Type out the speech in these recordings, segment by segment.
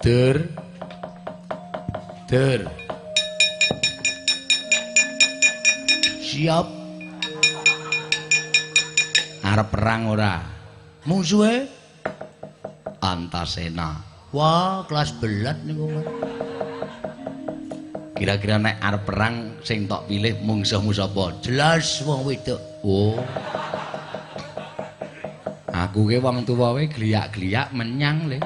Dur. Dur. Siap. Arep perang ora? Mungsuhe Antasena. Wah, kelas belat niku. Kira-kira nek arep perang sing tok pilih mungsuhmu sapa? Jelas wong wedok. Oh. Aku ki wong tuwa wae gliyak-gliyak menyang le.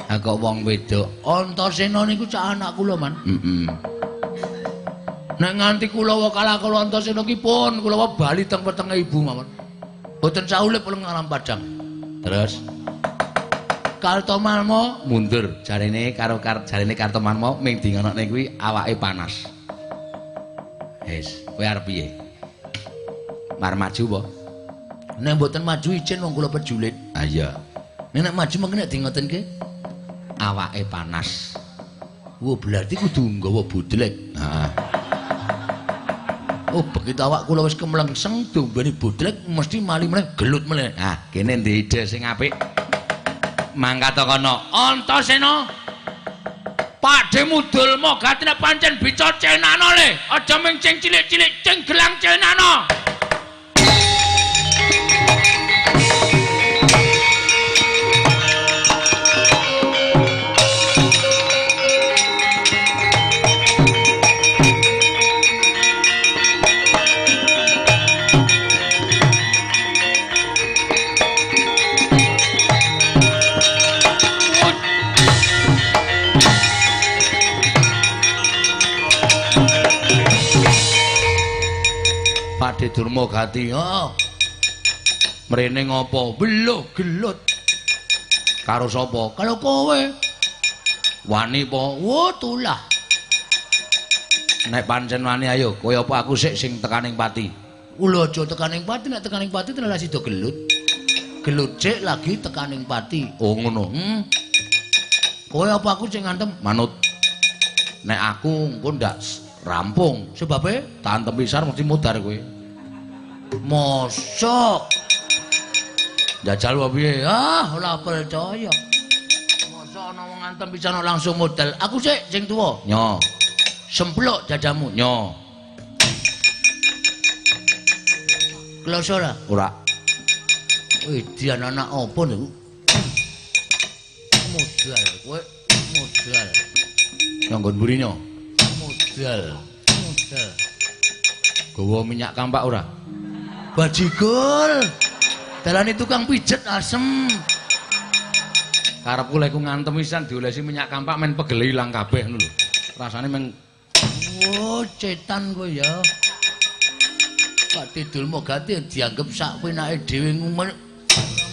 Ha kok wong wedok. Antasena niku cak anak kula, Man. Heeh. Nek nganti kula kalah karo Antasena ki pun kula bali teng wetenge ibu mawon. Mboten saulip kula ngalam padang. Terus Kartomarmo mundur. Jarene karo jarene Kartomarmo ming di ngonokne kuwi awake panas. Wis, kowe arep piye? Mar maju apa? Nek mboten maju ijen wong kula pejulit. Ha iya. Nek maju mengke nek di ngotenke awake panas. Wah, berarti kudu nggawa budlek. Heeh. Oh, begitu awak kula wis kemlengseng dombene budlek mesti mali meneh gelut meneh. Ah, kene ndek ide sing apik. Mangkat kono. Antasena. Pakdhemu Dulma Gati nek pancen bica cenana le. Aja mung cing cilik-cilik, cing gelang cenana. Pakdhe Durma Gati, heeh. Mrene ngopo? Beluh gelut. Karo sapa? Karo kowe. Wani apa? Wo tulah. Nek pancen wani ayo, kowe apa aku sik sing tekaning pati. Kula aja tekaning pati, nek tekaning pati tenan sida gelut. Gelut cek lagi tekaning pati. Oh ngono. Kowe apa aku sing ngantem? Manut. Nek aku engko ndak rampung. Sebabe tak antem pisan mesti mudar kowe. Mosok. Jajal wae piye? Ah, ora percaya. Mosok ana wong ngantem pisan langsung modal. Aku sik sing tuwa. Nyo. Semplok dadamu. Nyo. Kloso ora? Ora. Edian anak apa niku? Modal kowe, modal. Nang nggon mburi nyo. Modal, modal. Gawa minyak kampak ora? Bajigul. Dalane tukang pijet asem. Karepku lek ku ngantem pisan diolesi minyak kampak men pegele ilang kabeh ngono lho. Rasane men oh, cetan kowe ya. Pak Dulma Gati dianggep sak penake dhewe ngumen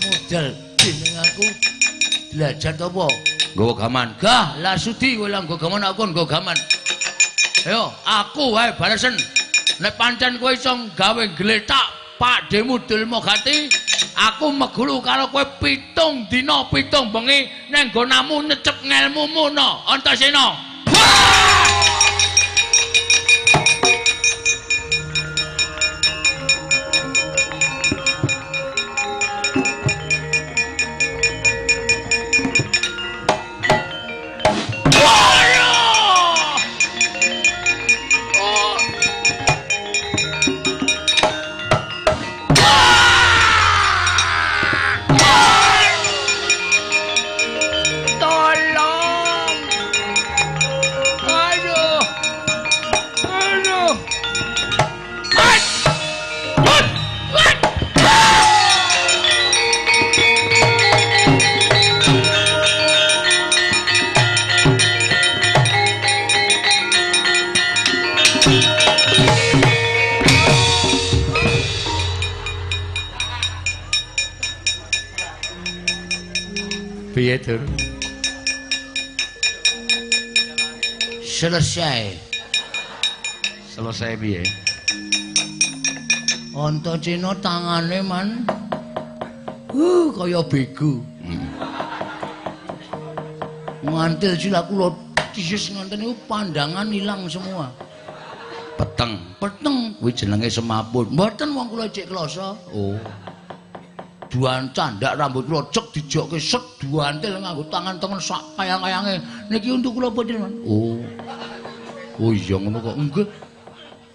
modal dening aku belajar apa? Nggawa gaman. Gah, lah sudi kowe lah nggawa gaman aku nggawa gaman. Ayo, aku wae balesen. Nek pancen kowe iso gawe gletak Pakdhemu Dulma Gati, aku meguru karo kowe 7 dina 7 bengi nang nggonamu nyecep ngelmumu no, Antasena. Piye, Dur? Selesai. Selesai piye? Antasena tangane man. Kaya bego. Ngantil sila kula tisis nganten niku pandangan ilang semua. Peteng. Peteng kuwi jenenge semaput. Mboten wong kula cek kloso. Oh. Duan candak rambut kula cek dijokke set duantil nganggo tangan tengen sak kayang-kayange. Niki untuk kula pinten, Man? Oh. Oh iya ngono kok. Nggih.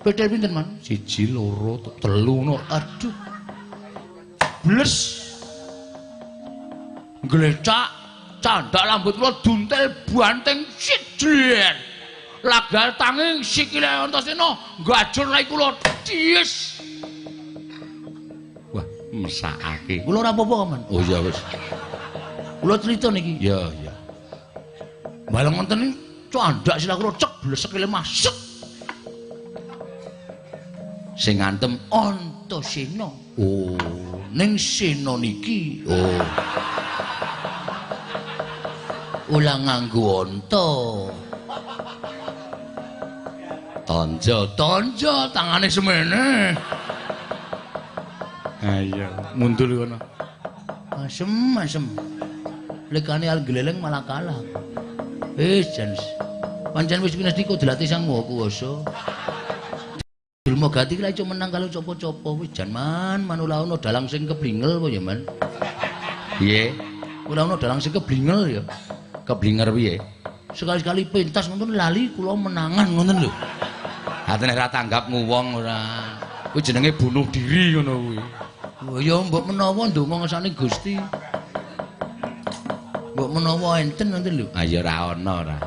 Petel pinten, Man? 1 2 3 ngono. Aduh. Bles. Glecak candak rambut kula duntel banting sidlen. Lagal tangi sikile Antasena gajur rai kula dies. Wah, mesakake. Kula ora apa-apa, Man. Oh iya wis. Kula crita niki. Iya, iya. Bareng wonten candak sirah kula cek blesek lemah set. Sing ngantem Antasena. Oh, ning sena niki. Oh. Ulah nganggo anta. Tonjo, tonjo, tangane semene. Ayo, mundur kono. Asem, asem. Lekane al gleleng malah kalah. Jan. Pancen wis pinesti kodrate Sang Maha Kuwasa. Durma Gati ki lak iso menang kalau copo-copo wis jan man, manula ana dalang sing keblingel apa ya, Man? Piye? Ora ana dalang sing keblingel ya. Keblinger piye? Sekali-sekali pentas ngoten lali kula menangan ngoten lho. Atene ora tanggap nguwong ora. Kuwi jenenge bunuh diri ngono kuwi. Oh ya mbok menawa ndonga ngersane Gusti. Mbok menawa enten ngoten lho. Ah ya ora ana ora.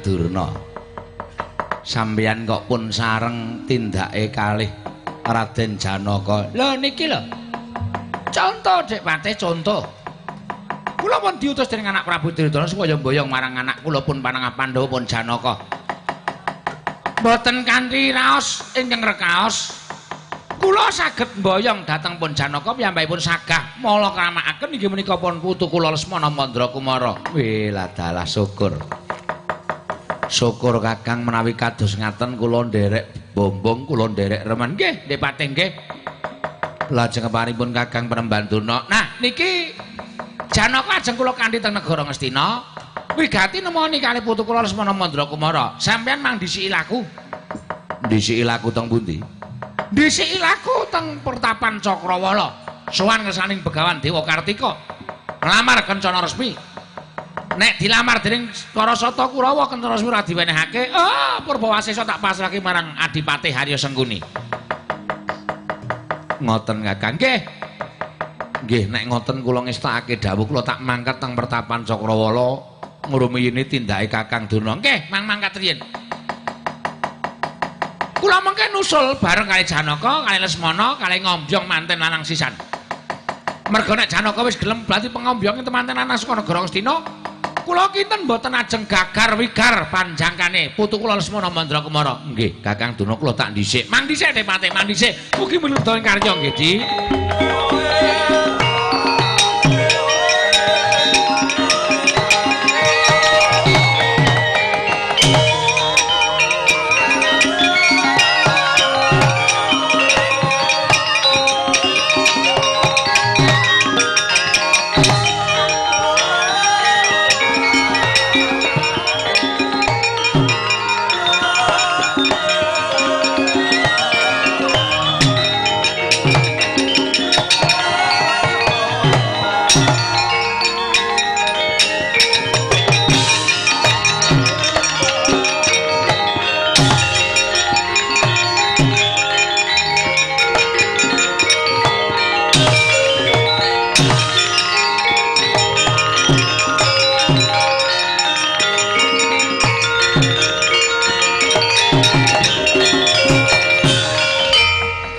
Durna. Sampeyan kok pun sareng tindake kalih Raden Janaka. Lho niki lho. Contoh Dik Patih, contoh. Kula pun diutus dening anak Prabu Duryudana supaya mboyong marang anak kula pun panengah Pandhawa pun Janaka. Mboten kanthi raos ingkang rekaos. Kula saged mboyong dhateng pun Janaka piyambakipun sagah mala kramakaken inggih menika pun putu kula Lesmana Mandra Kumara. Wih, ladalah syukur. Syukur Kakang menawi kados ngaten kula nderek bombong, kula nderek remen. Nggih, Dik Patih nggih. Lajeng keparipun Kakang Penemban Durna. Nah, niki Janaka ajeng kula kanthi teng negara Ngastina. Wigati nemoni kalih putu kula Lesmana Mandra Kumara. Sampeyan mang dhisiki laku. Dhisiki laku teng pundi? Dhisiki laku teng pertapan Cakrawala. Sowan ngersaning Begawan Dewa Kartika. Nglamar Kencana Resmi. Nek dilamar dening para Sata Kurawa Kencana Resmi ora diwenehake. Oh, Purbawasesa tak pasrahke marang Adipati Harya Sengkuni. Ngoten Kakang. Nggih. Nggih, nek ngoten kula ngestakake dawuh kula tak mangkat teng pertapan Cakrawala ngrumiyini tindake Kakang Durna. Nggih, mang mangkat riyin. Kula mengke nusul bareng kali Janaka, kali Lesmana, kali ngombyong manten lanang sisan. Merga nek Janaka wis gelem berarti pengombonge temanten lanang saka negara Ngastina. Kula kinten mboten ajeng gagar wigar panjangkane putu kula Lesmana Mandra Kumara. Nggih, Kakang Durna kula tak dhisik. Mang dhisik Dik Patih, mang dhisik. Mugi miludha ing karya nggih, Di.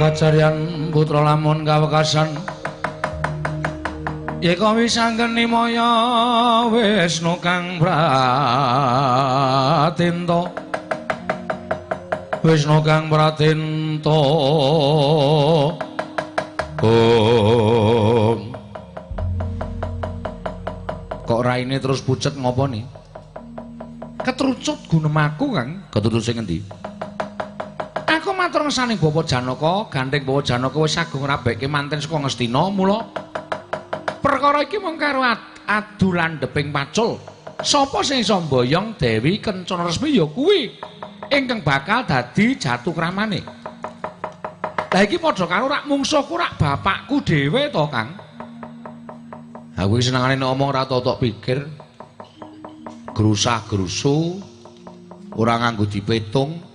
Kacaryan putra lamun kawekasan yeka wisanggeni maya Wisnu kang pratenta, Wisnu kang pratenta. Om. Kok raine terus pucet ngopo nih? Ketrucut gunemaku, Kang. Ketrucut sing endi? Aku matur ngersane Bapak Janaka, gandeng Bapak Janaka wis sagung ngrabeke manten saka Ngastina, mula perkara iki mung karo adu landheping pacul. Sapa sing iso mboyong Dewi Kencana Resmi ya kuwi ingkang bakal dadi jatu kramane. Lah iki padha karo rak mungsuhku rak bapakku dhewe to, Kang. Aku iki senengane nek omong ora totok pikir. Grusah-grusu ora nganggo dipetung.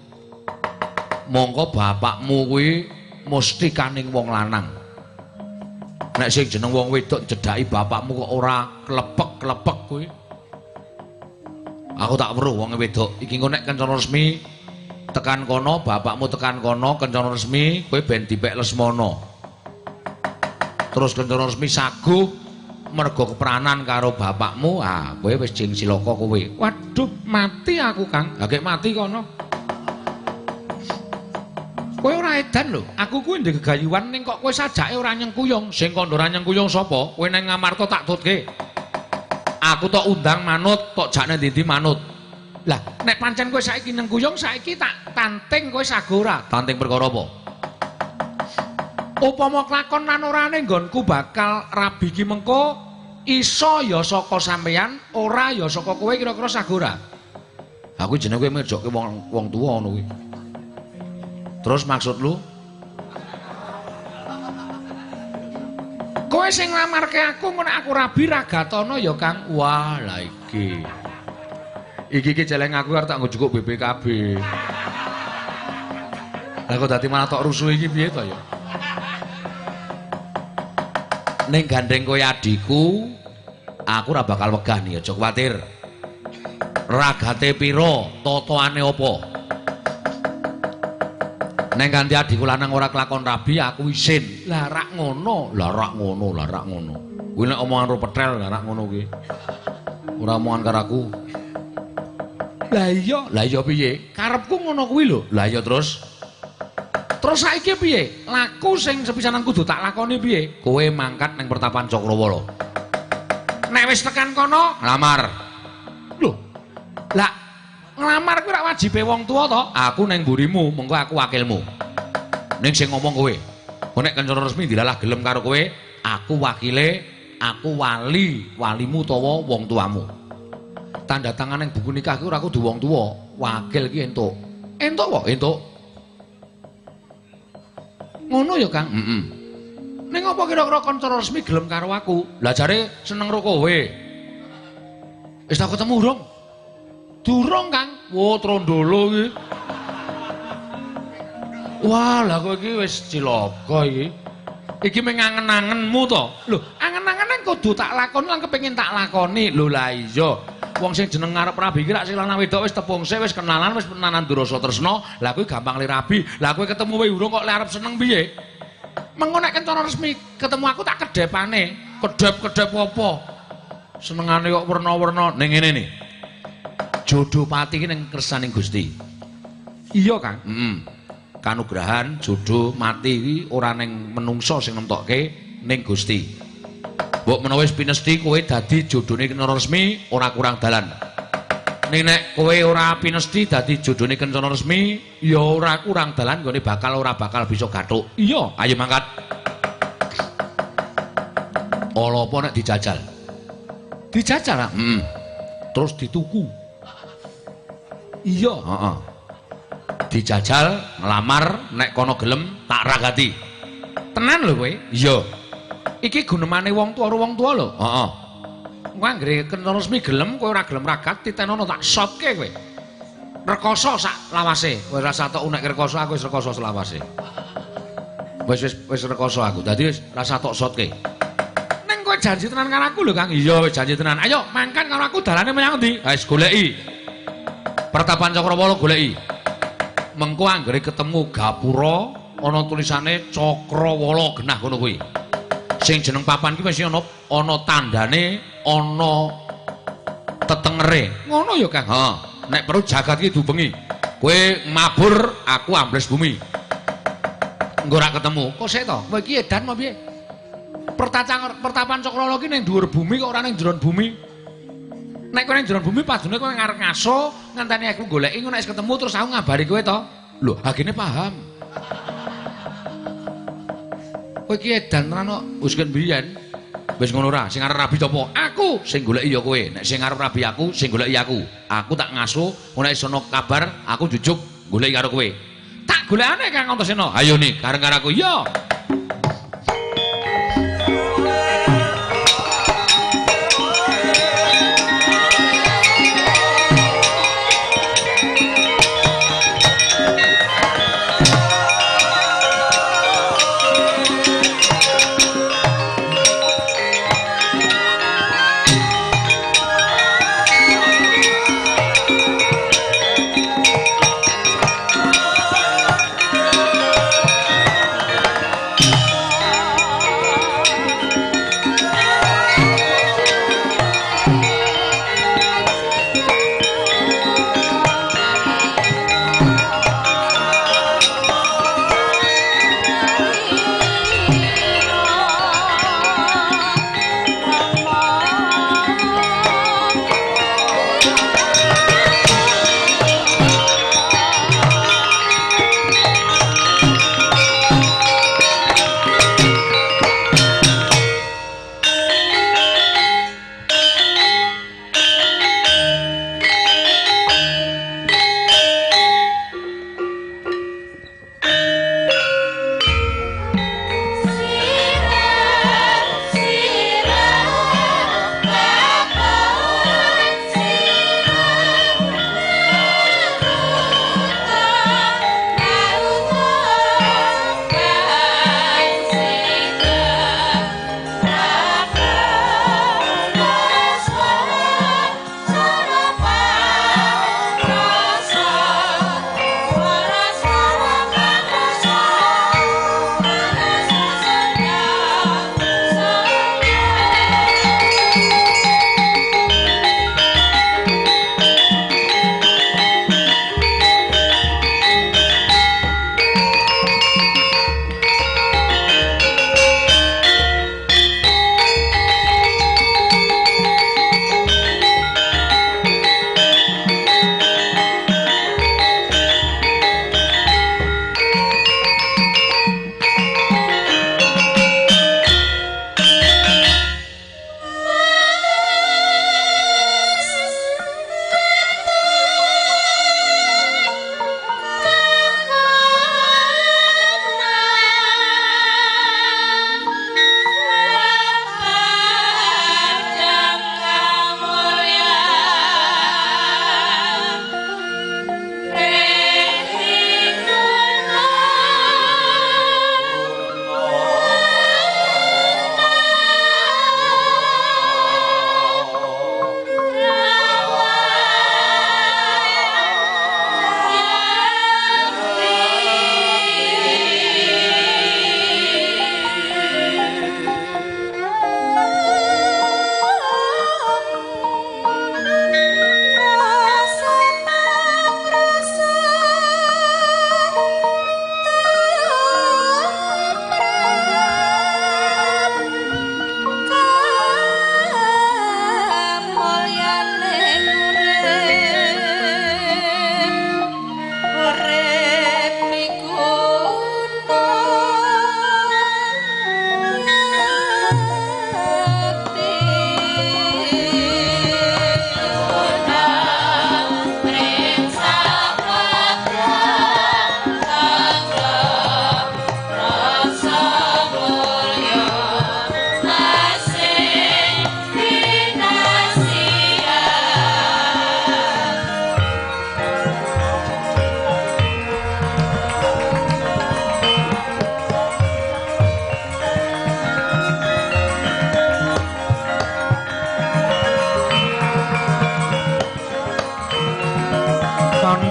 Mongko bapakmu kuwi mesti kaning wong lanang. Nek sing jeneng wong wedok cedhaki bapakmu kok ora klepek-klepek kuwi. Aku tak weruh wong wedok iki engko nek Kencana Resmi tekan kono, bapakmu tekan kono Kencana Resmi kowe ben dipek Lesmana. Terus Kencana Resmi saguh mergo kepranan karo bapakmu, ah kowe wis jeng silaka kowe. Waduh, mati aku, Kang. Lah gek mati kono. Kowe ora edan lho, aku kuwi ndek gegayuhan ning kok kowe sajake ora nyengkuyung. Sing kandha ora nyengkuyung sapa? Kowe nang Ngamarta tak tutke. Aku tok undang manut, tok jakne ndi-ndi manut. Lah, nek pancen kowe saiki nyengkuyung, saiki tak tanting kowe sago ora? Tanting perkara apa? Upama klakon lan orane nggonku bakal rabi ki mengko iso ya saka sampeyan, ora ya saka kowe, kira-kira sago ora? Aku jenenge kowe mejokke wong tuwa ngono kuwi. Terus maksud lu? Kowe sing nglamarke aku ngono aku rabi ragatana ya, Kang. Wah, lah iki. Iki iki celeng aku arep tak nggo jukuk BPKB. Lah kok dadi malah tok rusuh iki piye to ya? Ning gandeng kowe adhiku, aku ora bakal wegah nih, aja kuwatir. Ragate pira, totoane apa? Nek kanthi adhiku lanang ora kelakon rabi, aku isin. Lah rak ngono, lah rak ngono, lah rak ngono. Kuwi nek omongan ro petrel, lah rak ngono kuwi. Ora omongan karo aku. Lah iya piye? Karepku ngono kuwi lho. Lah iya terus. Terus saiki piye? Laku sing sepisanan kudu tak lakoni piye? Kowe mangkat ning pertapan Cakrawala. Nek wis tekan kono, nglamar. Lho. Lah nglamar kuwi rak wajibe wong tuwa to? Aku ning mburimu, mengko aku wakilmu. Ning sing ngomong kowe. Kowe nek Kencana Resmi dilalah gelem karo kowe, aku wakile, aku wali, walimu utawa wong tuamu. Tanda tangan ning buku nikah kuwi ora kudu wong tuwa, wakil ki entuk. Entuk wae, entuk. Ngono ya, Kang? Heeh. Ning apa kira-kira Kencana Resmi gelem karo aku? Lah jare seneng ro kowe. Wis tau ketemu urung? Durung, Kang. Wo, trondolo iki. Wah, lah kowe iki wis cilaka iki. Iki mung angen-angenmu to. Lho, angen-angene kudu tak lakoni lan kepengin tak lakoni. Lho lah iya. Wong sing jeneng ngarep rabi iki rak sing lanang wedok wis tepung sik, wis kenalan, wis penanan durasa tresna. Lah kuwi gampang le rabi. Lah kowe ketemu wae urung kok le arep seneng piye? Mengko nek Kencana Resmi ketemu aku tak kedepane. Kedep-kedep apa? Senengane kok werna-werna ning ngene nih. Jodoh pati iki ning kersaning Gusti. Iya, Kang. Heeh. Kanugrahan jodoh mati iki ora ning menungsa sing nemtokke ning Gusti. Mbok menawa wis pinesti kowe dadi jodhone Kencana Resmi ora kurang dalan. Ning nek kowe ora pinesti dadi jodhone Kencana Resmi ya ora kurang dalan nggone bakal ora bakal bisa gathuk. Iya, ayo mangkat. Ala apa nek dijajal? Dijajal, ah? Heeh. Terus dituku. Iya, heeh. Dijajal, nglamar, nek kono gelem tak ragati. Tenan lho kowe? Iya. Iki gunemane wong tuwa karo wong tuwa lho. Heeh. Engko anggere Kencana Resmi gelem, kowe ora gelem ragat, titenono tak sotke kowe. Rekoso sak lawase. Kowe ora satok nek rekoso, aku wis rekoso selawase. Wis wis wis rekoso aku. Dadi wis ora satok sotke. Ning kowe janji tenan karo aku lho, Kang. Iya, wis janji tenan. Ayo mangkat karo aku dalane menyang endi? Wis goleki. Pertapan Cakrawala goleki. Mengko anggere ketemu gapura ana tulisane Cakrawala genah ngono kuwi. Sing jeneng papan ki mesti ana ana tandane, ana tetengere. Ngono ya, Kang? Heeh. Nek perlu jagat ki diubengi. Kowe mabur, aku ambles bumi. Engko ora ketemu. Kok sik to? Kowe iki edan apa piye? Pertapan Cakrawala ki ning dhuwur bumi kok ora ning jero bumi. Nek kowe ning jero bumi padune kowe ngarep ngaso, ngenteni aku goleki, engko nek wis ketemu terus aku ngabari kowe to. Lho, agene paham. Kowe iki edan tenan kok. Wis ken biyen. Wis ngono ora, sing arep rabi sapa? Aku. Sing goleki ya kowe. Nek sing arep rabi aku, sing goleki aku. Aku tak ngaso, engko nek ana kabar, aku jujuk goleki karo kowe. Tak golekane Kang Antasena. Ayo nih, bareng karo aku. Iya.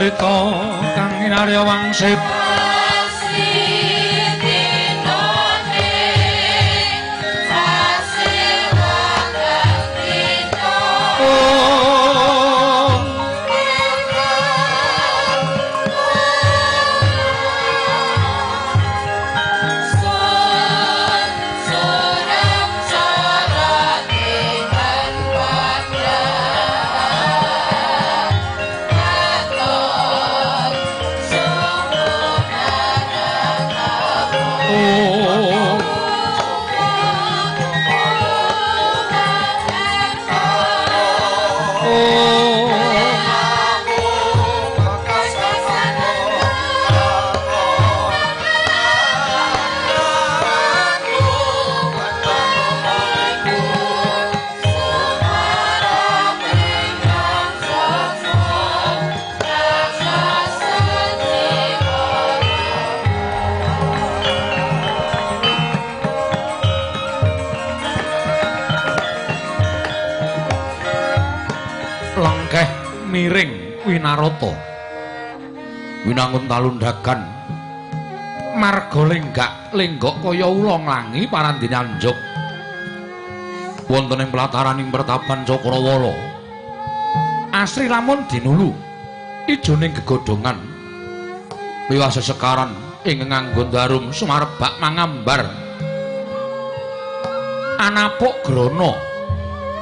Pandhita kang kinarya wangsit miring winarata winangun talundhagan marga lenggak lenggok kaya ula nglangi parandene anjuk wonten ing pelataraning pertapan Cakrawala. Asri lamun dinulu ijoning gegodhongan wiwah sesekaran ing nganggon darum sumarebak mangambar anapuk grana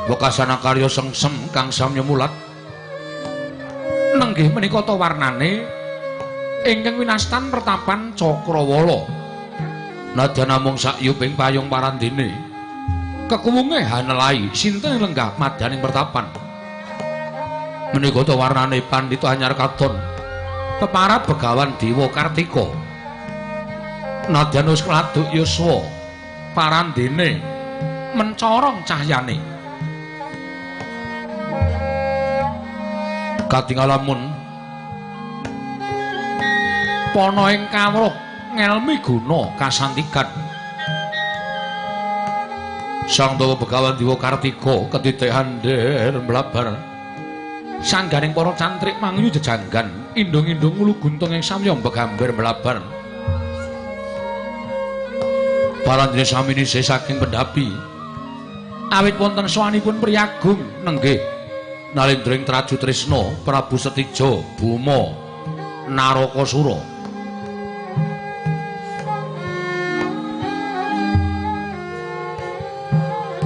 wekasana karya sengsem kang samya mulat. Nenggih menika ta warnane ingkang winastan pertapan Cakrawala. Nadyan namung sakyuping payung parandene kekuwunge hanelai sinten lenggah madyaning pertapan. Menika ta warnane pandhita anyar katon peparab Begawan Dewa Kartika. Nadyan wis kladuk yuswa parandene mencorong cahyane. Katingal lamun pana ing kawruh ngelmi guna kasantikan Sang Dewa Begawan Dewa Kartika ketitik hander mlabar sangganing para cantrik mangyu jejanggan indung-indung ulu guntung ing samya begambar mlabar parandene sami nisih saking pendhapi awit wonten sowanipun priyagung nenggih nalendring Traju Trisna Prabu Setija Buma Narakasura.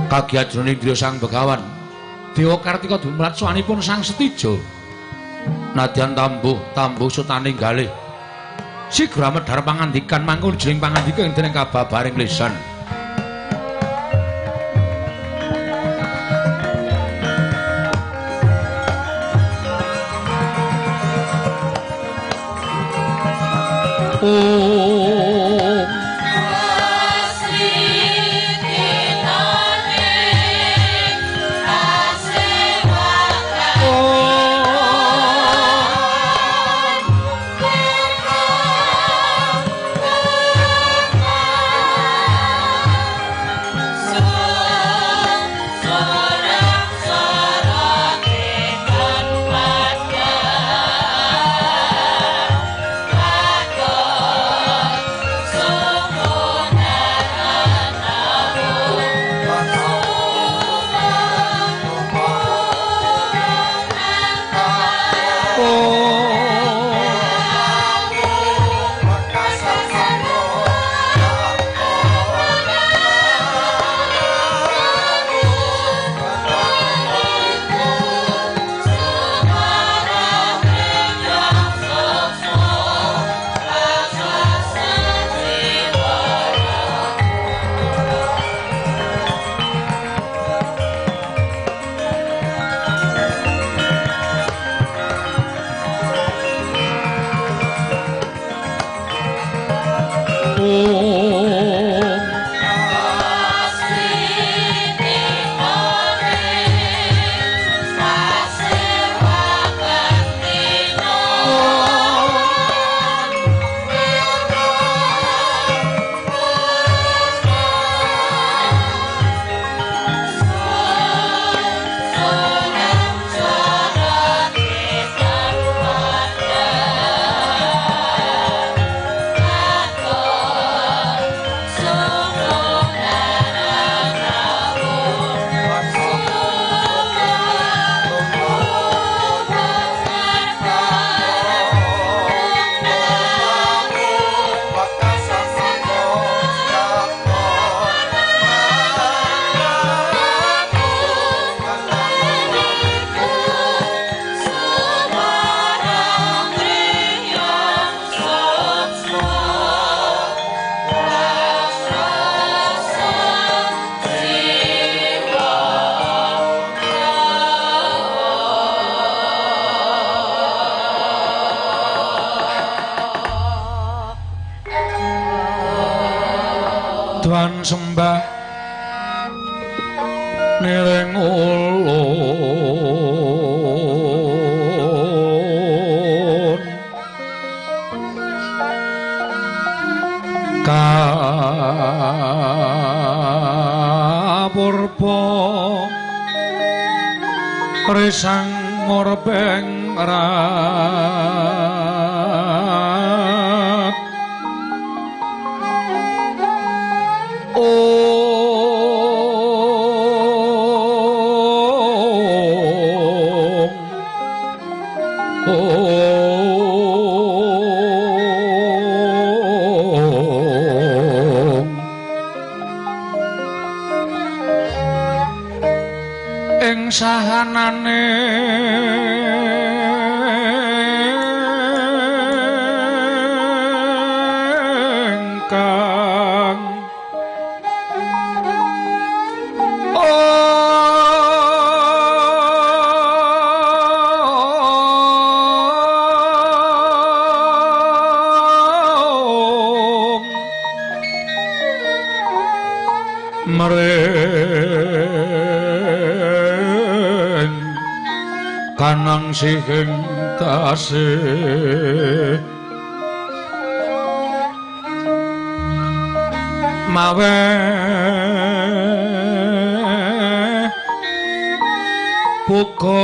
Kagiat jroning driya Sang Begawan Dewa Kartika dumrat sowanipun Sang Setija. Nadyan tambuh tambuh sutaning galih sigra medhar pangandikan mangkul jroning pangandika ing dening kababaring lisan. Tuan sembah niring ulun kapurba risang murbeng rat ing sahanane ingkang mring kanang sihing tasih mawe buka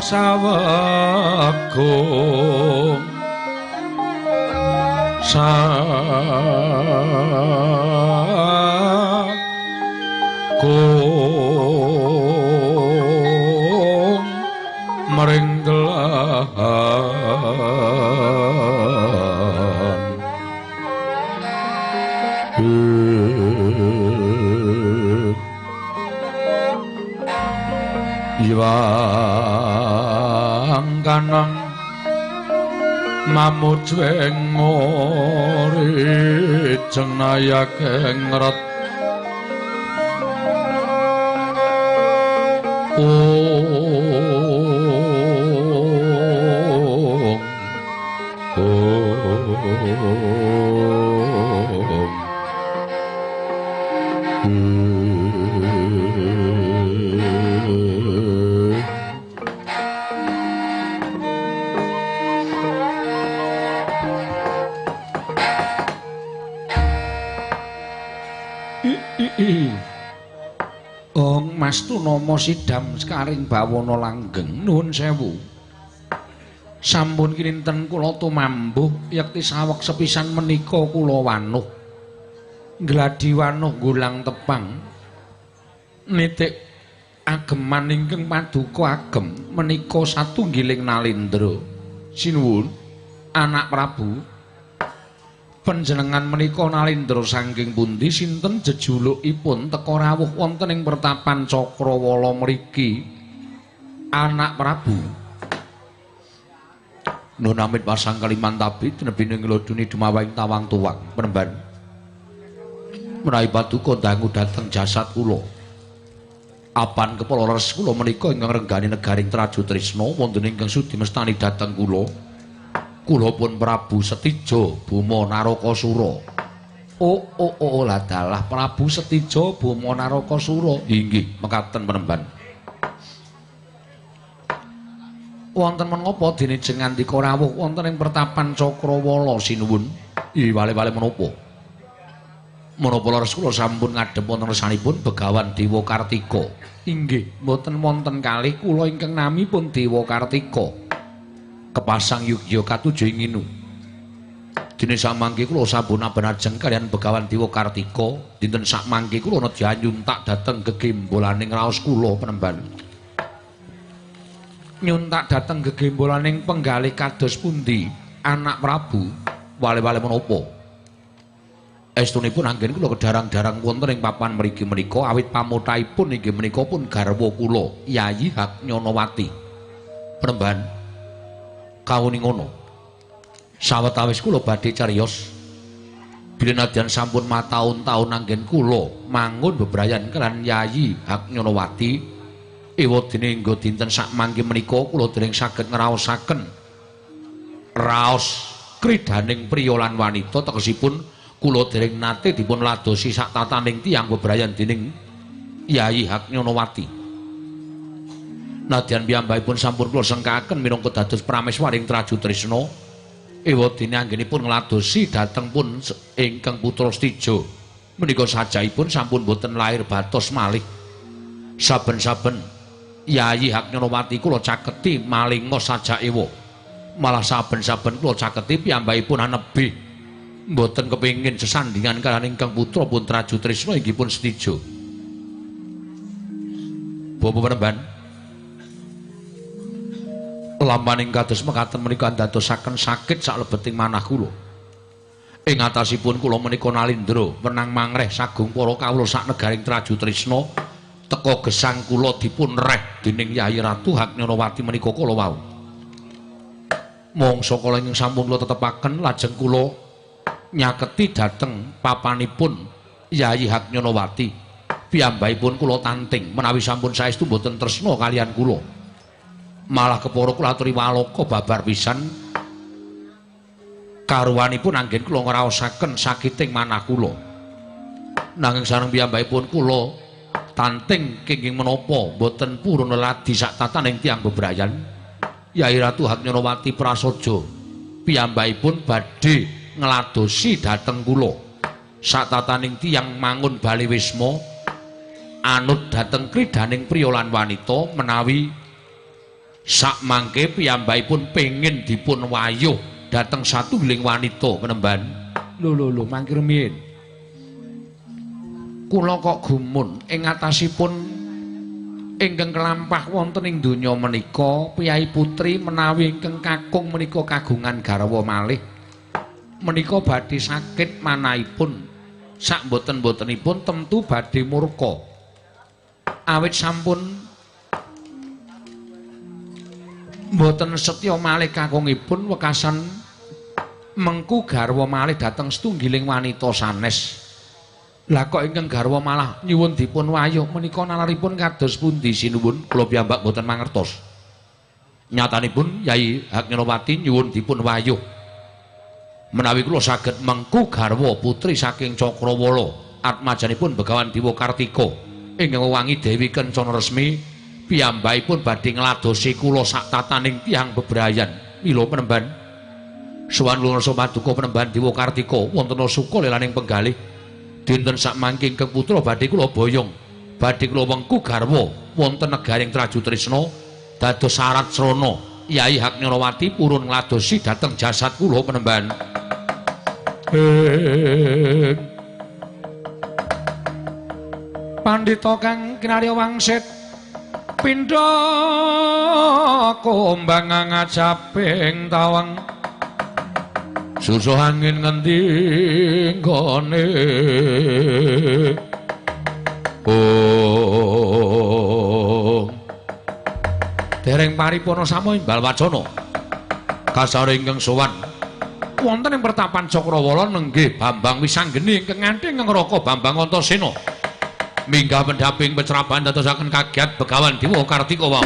sawegung sagung mring delahan Iwang kanang mamucweng ngori jeng nayakeng ret ong ong Ong Mas Tunama sidam sekaring bawana langgeng nuwun sewu. Sampun kinten kula tumambuh yekti saweg sepisan menika kula wanuh. Gladi wanuh gulang tepang nitik ageman ingkang paduka agem menika satunggiling nalendra. Sinuwun anak Prabu. Panjenengan menika nalendra saking pundi sinten jejulukipun teka rawuh wonten ing pertapan Cakrawala mriki anak Prabu. Nun amit pasang kalimantabi tinebine ngloduni dumawahing tawang tuwang penemban menawi paduka dangu dhateng jasad kula. Apan kepala res kula menika ingkang renggani negaring Traju Trisna wonten ingkang sudi mestani dhateng kula. Kula pun Prabu Setija Boma Narakasura. Oh oh oh ladalah Prabu Setija Boma Narakasura. Inggih mekaten penemban. Wonten menapa dene jeng ngandika rawuh wonten ing pertapan Cakrawala sinuwun? Ih wale-wale menapa? Menapa leres kula sampun ngadhep wonten resanipun Begawan Dewa Kartika. Inggih mboten wonten kalih kula ingkang namipun Dewa Kartika. Kepasang yugya katuju ing nginu. Dene samangke kula sampun abenajeng kaliyan Begawan Dewa Kartika, dinten sakmangke kula nedya nyuntak dhateng gegembolaning raos kula penemban. Nyuntak dhateng gegembolaning penggalih kados pundi anak Prabu wale-wale menapa? Estunipun anggen kula kedarang-darang wonten ing papan mriki menika awit pamothahipun inggih menika pun garwa kula Yayi Haknyonowati. Penemban kawuni ngono. Sawetawis kula badhe cariyos bilih nadyan sampun mataun-taun anggen kula mangun bebrayan kaliyan Yayi Haknyonowati ewadene engga dinten sakmangke menika kula dereng saged ngraosaken raos kridaning priya lan wanita tegesipun Kula dereng nate dipun ladosi sak tataning tiyang bebrayan dening Yayi Haknyonowati. Nadyan piyambakipun sampun kula sengkaken minangka dados prameswaring Traju Trisna, ewadene anggenipun ngladosi dhateng pun ingkang putra Setija. Menika sajaipun sampun boten lair batos malih. Saben-saben Yayi Haknyonowati kula caketi malinga sajak ewa. Malah saben-saben kula caketi piyambakipun anebih mboten kepengin sesandingan kaliyan ingkang putra pun Traju Trisna inggih pun Setija. Bapak Penemban, lampaning kados mekaten menika andadosaken sakit saklebeting manah kula. Ing atasipun kula menika nalindra wenang mangreh sagung para kawula sak negaring Traju Trisna teka gesang kula dipun reh dening Yayi Ratu Haknyonowati menika kala wau. Mangsa kala ingkang sampun kula tetepaken lajeng kula nyaketi dhateng papanipun Yayi Haknyonowati. Piyambakipun kula tanting menawi sampun saestu mboten tresna kaliyan kula. Malah kepara kula aturi waloka babar pisan karuwanipun anggen kula ngraosaken sakiting manah kula. Nanging sareng piyambakipun kula tanting kenging menapa mboten purun leladi sak tataning tiyang bebrayan. Yayi Ratu Haknyonowati prasaja piyambakipun badhe ngladosi dhateng kula sak tataning tiyang mangun bali wisma anut dhateng kridaning priya lan wanita menawi sak mangke piyambakipun pengin dipun wayuh dhateng satunggiling wanita penemban. Lho lho lho mangke rumiyin kula kok gumun ing atasipun ingkang kelampah wonten ing donya menika priyayi putri menawi ingkang kakung menika kagungan garwa malih menika badhe sakit manahipun sak mboten-mbotenipun tentu badhe murka awit sampun mboten setya malih kakungipun wekasan mengku garwa malih dhateng setunggiling wanita sanes. Lah kok ingkang garwa malah nyuwun dipun wayuh menika nalaripun kados pundi sinuwun kula piyambak mboten mangertos. Nyatanipun Yayi Haknyonowati nyuwun dipun wayuh menawi kula saged mengku garwa putri saking Cakrawala atmajanipun Begawan Dewa Kartika ingkang wewangi Dewi Kencana Resmi piyambakipun badhe ngladosi kula sak tataning tiyang bebrayan. Mila penemban sowan kula paduka penemban Dewa Kartika wonten suka lelaning penggalih dinten sak mangke ingkang putra badhe kula boyong badhe kula wengku garwa wonten negaring Traju Trisna dados syarat srana Yayi Haknyonowati purun ngladosi dhateng jasad kula penemban. Pandhita kang kinarya wangsit pindha kumbang ngajaping tawang susuh angin ngendi nggone oh dereng paripurna samo imbal wacana kasare ingkang sowan wonten ing pertapan Cakrawala nenggih Bambang Wisanggeni ingkang nganthi ngraka Bambang Antasena minggah pendhaping pecraban dadosaken kagiat Begawan Dewa Kartika wau.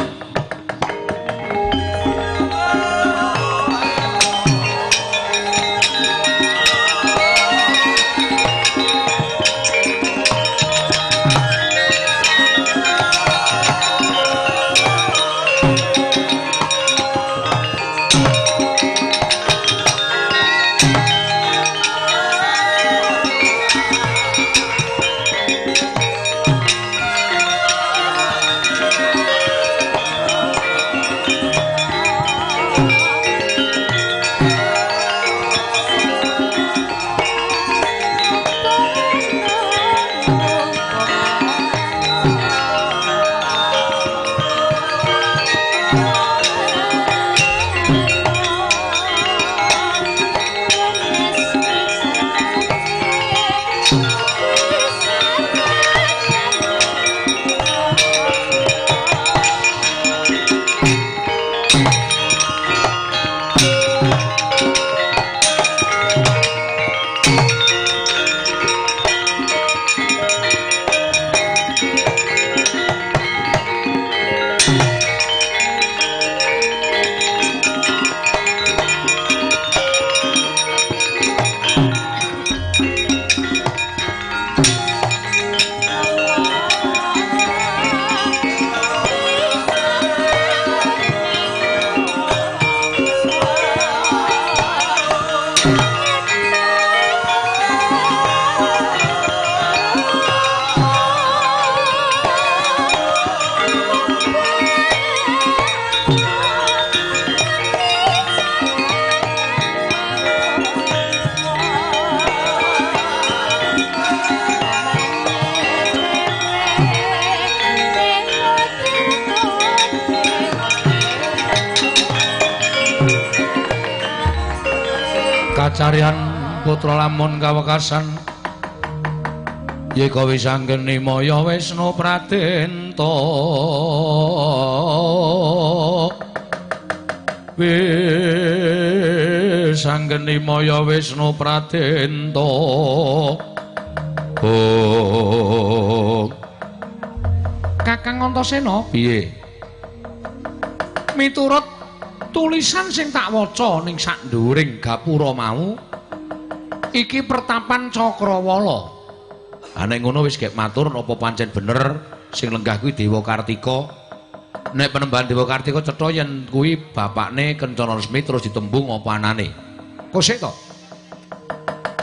Kacaryan putra lamun kawekasan yeka wis anggeni maya Wisnu Pradenta wis anggeni maya Wisnu Pradenta. Oh Kakang Antasena piye? Miturut tulisan sing tak waca ning sak nduring gapura mau iki pertapan Cakrawala. Ha nek ngono wis gek matur napa pancen bener sing lenggah kuwi Dewa Kartika. Nek penembahan Dewa Kartika cetha yen kuwi bapakne Kencana Resmi terus ditembung apa anane. Kok sik to?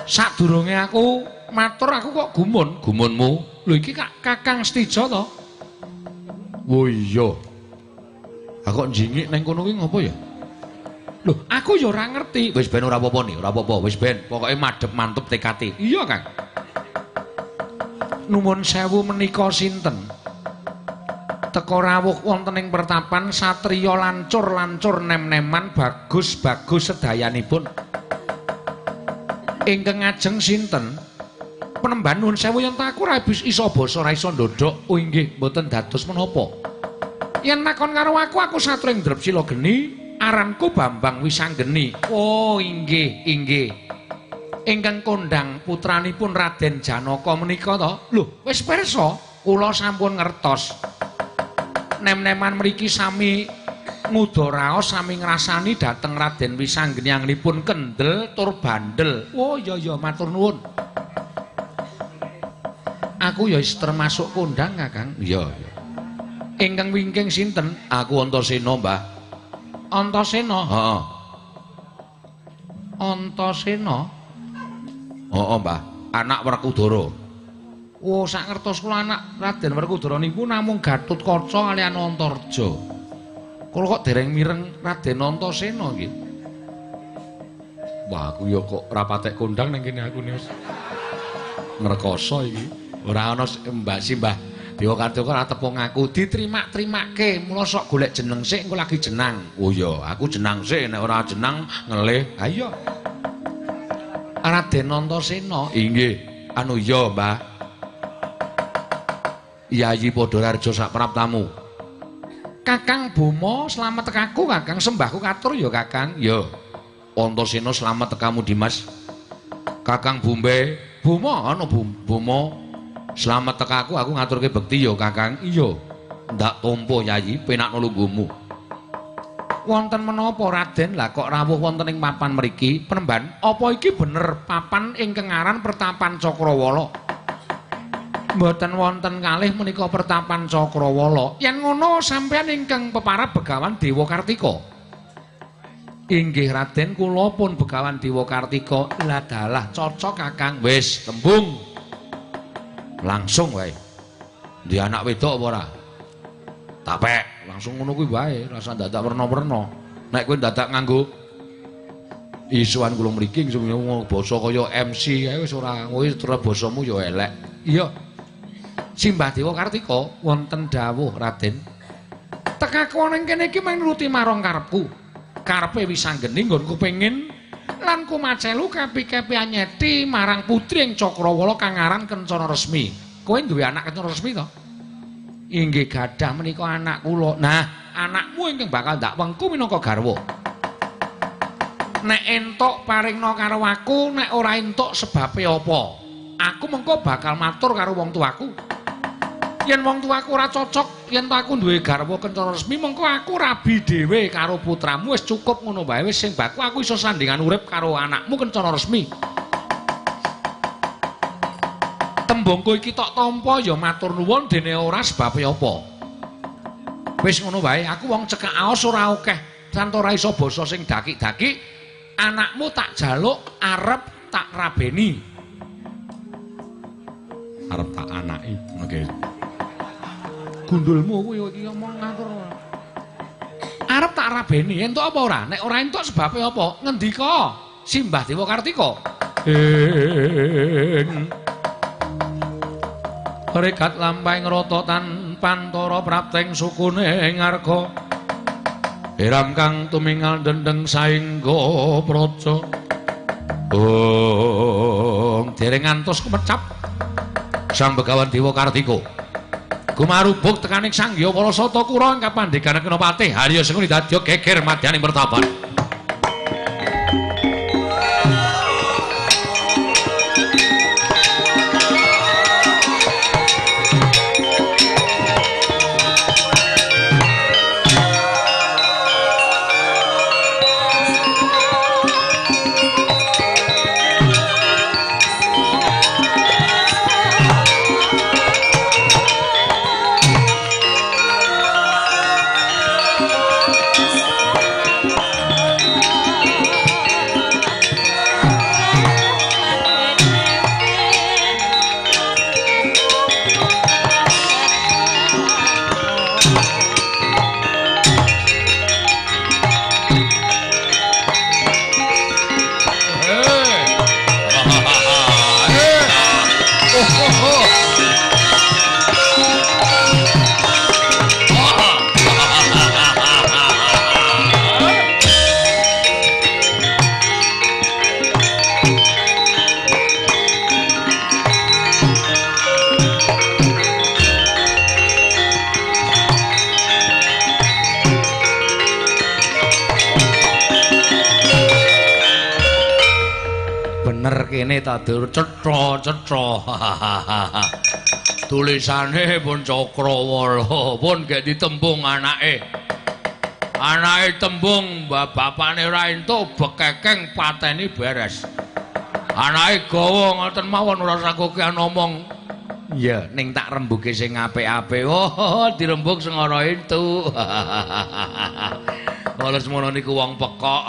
Sadurunge aku matur aku kok gumun. Gumunmu? Lho iki Kakang Setija to? Oh iya. Aku kok njingik nang kono kuwi ngopo ya? Lho, aku ya ora ngerti. Wis ben ora apa-apa nih, ora apa-apa. Wis ben, pokoke madhep mantep TKT. Iya, Kang. Nuwun sewu menika sinten? Teka rawuh wonten ing pertapan satriya lancur-lancur nem-neman bagus-bagus sedayanipun. Ingkang ngajeng sinten? Penemban nuwun sewu yen ta aku ora iso basa ora iso ndodhok. Oh inggih, mboten dados menapa. Yen takon karo aku, aku satring Drepsila Geni, aranku Bambang Wisanggeni. Oh inggih, inggih. Ingkang kondhang putranipun Raden Janaka menika to? Lho, wis pirsa, kula sampun ngertos. Nem-neman mriki sami nguda raos, sami ngrasani dhateng Raden Wisanggeni anggenipun kendel tur bandel. Oh iya iya, matur nuwun. Aku ya wis termasuk kondhang, Kakang. Iya, iya. Ingkang wingking sinten? Aku Antasena, Mbah. Antasena? Heeh. Antasena? Heeh, Mbah. Anak Werkudara. Oh, sak ngertos kula anak Raden Werkudara niku namung Gatotkaca kaliyan Antarja. Kula kok dereng mireng Raden Antasena nggih. Wah, aku ya kok ora patek kondang ning kene aku wis. Ngrekoso iki. Ora ana Mbak Simbah Dewa Kartika ora tepung aku ditrimak-trimake mula sok golek jeneng sik engko lagi jenang. Oh iya, aku jenang sik nek ora jenang ngelih. Ha iya. Raden Antasena. Inggih. Anu iya, Mbah. Yayi Padhararja sak praptamu. Kakang Boma slamet tekaku, Kakang sembahku katur ya, Kakang. Ya. Antasena slamet tekamu Dimas. Kakang Bumbe, Boma ana Boma. Slamet tekaku aku ngaturke bekti ya Kakang. Iya. Ndak tampa Yayi penakno lungguhmu. Wonten menapa Raden? Lah kok rawuh wonten ing papan mriki? Penemban, apa iki bener papan ingkang aran Pertapan Cakrawala? Mboten wonten kalih menika Pertapan Cakrawala. Yen ngono sampeyan ingkang peparab Begawan Dewa Kartika. Inggih Raden, kula pun Begawan Dewa Kartika. Lah dalah cocok Kakang. Wis tembung. Langsung wae. Ndi anak wedok apa ora? Tapek, langsung ngono kuwi wae, rasa dadak werna-werna. Nek kowe dadak nganggo isuan kula mriki basa kaya MC kae wis ora kowe terus basamu ya elek. Iya. Simbah Dewa Kartika wonten dawuh Raden. Tekaku ning kene iki mung nuruti marang karepku. Karepe Wisanggeni nggonku pengin lan kumacelu kapi-kapi anyeti marang putri ing Cakrawala kang aran Kencana Resmi. Kowe duwe anak Kencana Resmi to? Inggih gadah menika anak kula. Nah, anakmu ingkang bakal ndak wengku minangka garwa. Nek entuk paringna karo aku, nek ora entuk sebabe apa? Aku mengko bakal matur karo wong tuaku. Yen wong tuaku ora cocok, yen aku duwe garwa Kencana Resmi, mengko aku rabi dhewe karo putramu. Wis cukup ngono wae, wis sing baku aku iso sandingan urip karo anakmu Kencana Resmi. Tembungku iki tok tampa ya matur nuwun dene ora sebabe apa. Wis ngono wae, aku wong cekak aos ora akeh, santo ora iso basa sing dakik-dakik. Anakmu tak jaluk arep tak rabeni. Arep tak anaki. Oke. Gundulmu kuwi iki ngomong ngatur. Arep tak rabeni, entuk apa ora? Nek ora entuk sebabe apa? Ngendika Simbah Dewa Kartika. Ing rekat lampahing rata tan pantara prapteng sukune ngarga. Hiram kang tumingal dendeng saengga praja. Bung dereng ngantos kumecap Sang Begawan Dewa Kartika. Gumarubuk tekaning Sang Hyang Parasata Kura ing kapandhegan kena patih Harya Sengkuni dadya geger madyaning pertapan. Kene ta dur cetha-cetha. Tulisane pun Cakrawala pun gek ditembung anake. Anake tembung bapakne ora entuk bekekeng pateni beres. Anake gawa ngoten mawon ora usah kokean omong. Iya, ning tak rembuke sing apik-apik. Oh, dirembug sing ora entuk. Wales mono niku wong pekok.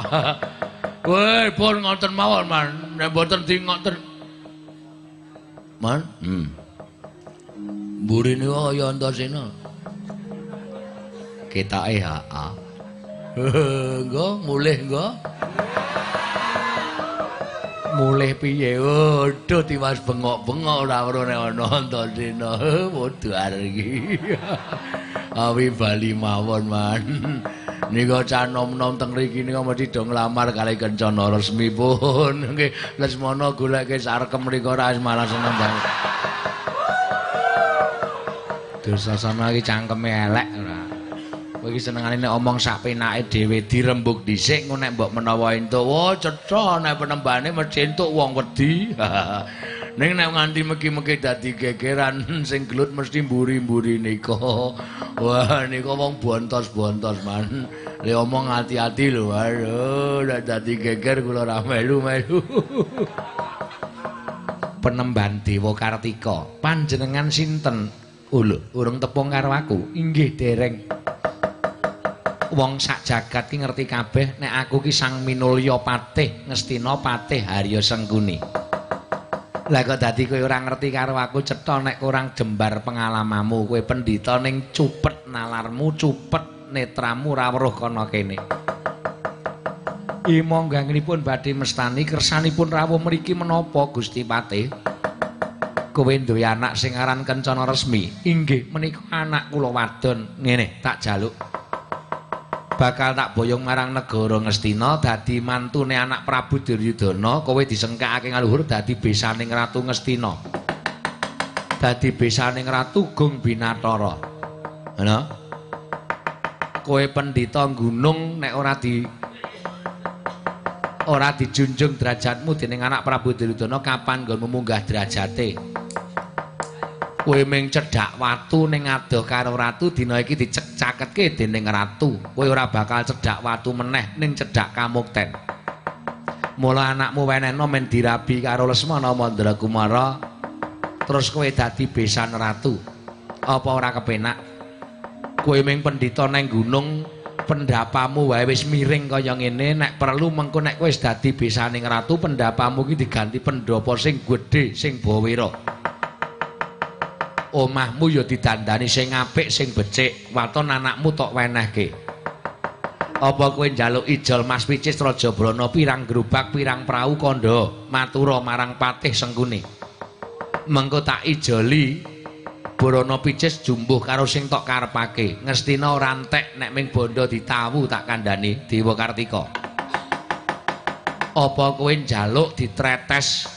Woi, pun ngoten mawon, Man. Nek mboten di ngoten. Man? Mburine kaya Antasena. Ketoke heeh. Nggo mulih nggo. Mulih piye? Waduh, tiwas bengok-bengok ora weruh nek ana Antasena. Modar iki. Awi bali mawon, Man. Nika cah nom-nom teng mriki nika mesti do nglamar kalih Kencana Resmi pun. Nggih, Lesmana goleke sarkem mriko ora malah seneng banget. Dursasana iki cangkeme elek ora. Kowe iki senengane nek omong sak penake dhewe dirembug dhisik engko nek mbok menawa entuk, wah cetha nek penembane mesti entuk wong wedi. Ning nek nganti meki-meki dadi gegeran sing gelut mesti mburi-mburi nika. Wah nika wong bontos-bontos, Man. Le omong ati-ati lho. Aduh, nek dadi geger kula ora melu-melu. Penemban Dewa Kartika, panjenengan sinten? Oh lho, urung tepung karo aku. Inggih dereng. Wong sak jagat ki ngerti kabeh nek aku ki Sang Minulya Patih Ngastina Patih Harya Sengkuni. Lah kok dadi kowe ora ngerti karo aku cetha nek kurang jembar pengalamamu. Kowe pendhita ning cupet nalarmu, cupet netramu ora weruh kana kene. Imongganipun badhe mestani kersanipun rawuh mriki menapa Gusti Patih? Kowe duwe anak sing aran Kencana Resmi. Inggih menika anak kula wadon. Ngene tak jaluk. Bakal tak boyong marang negara Ngastina dadi mantune anak Prabu Duryudana, kowe disengkakake ngaluhur dadi besaning Ratu Ngastina. Dadi besaning Ratu Gung Binatara. Ngono. Kowe pendhita gunung nek ora dijunjung derajatmu dening anak Prabu Duryudana kapan nggonmu munggah derajate? Kowe mung cedhak watu ning adoh karo ratu dina iki dicekcaketke dening ratu. Kowe ora bakal cedhak watu meneh ning cedhak kamukten. Mula anakmu wenehno men dirabi karo Lesmana Mandrakumara terus kowe dadi besan ratu. Apa ora kepenak? Kowe mung pendhita nang gunung, pendapamu wae wis miring kaya ngene, nek perlu mengko nek kowe wis dadi besaning ratu pendapamu iki diganti pendhapa sing gedhe sing bawira. Omahmu ya didandani sing apik sing becik, waton anakmu tok wenehke. Apa kowe njaluk ijol Mas Picis Raja Brana pirang gerobak pirang prau kandha matura marang Patih Sengkuni. Mengko tak ijoli Brana Picis jumbuh karo sing tok karepake. Ngastina ora entek nek ming bondo ditawu tak kandhani Dewa Kartika. Apa kowe njaluk ditretes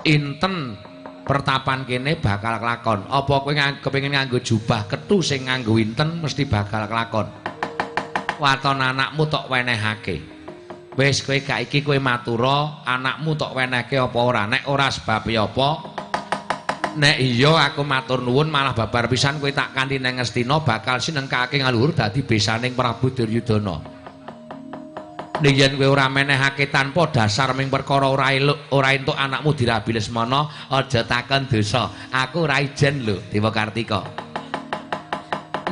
inten pertapan kene bakal kelakon? Apa kowe kepengin nganggo jubah ketu sing nganggo inten mesti bakal kelakon? Waton anakmu tok wenehake. Wis kowe gak iki kowe matura, anakmu tok wenehke apa ora? Nek ora sebabe apa? Nek iya aku matur nuwun malah babar pisan kowe tak kanthi nang Ngastina bakal sinengkake ngaluhur dadi besaning Prabu Duryudana. Nek yen kowe ora menehake tanpa dasar ming perkara ora eluk, ora entuk anakmu dirabi Lesmana, aja takon dosa. Aku ora ijen lho, Dewa Kartika.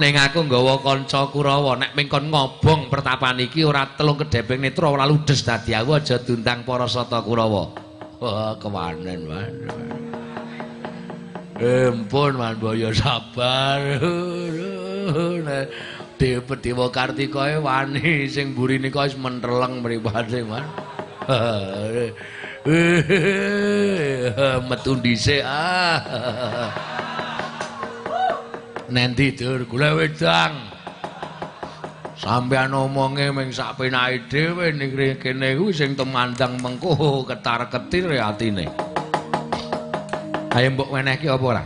Ning aku nggawa kanca Kurawa, nek ming kon ngobong pertapan iki ora telung kedheping netra ora ludes dadi aku aja diundang para sata Kurawa. Wah, kewanen man. Empun man boyo sabar. Dewa Dewa Kartika wani sing mburine kok wis menteleng mripate man. Metu dhisik ah. Nendi dur golek wedang. Sampeyan omonge ming sak penake dhewe ning kene kuwi sing temandang mengko ketar-ketir atine. Ayo mbok wenehke apa ora?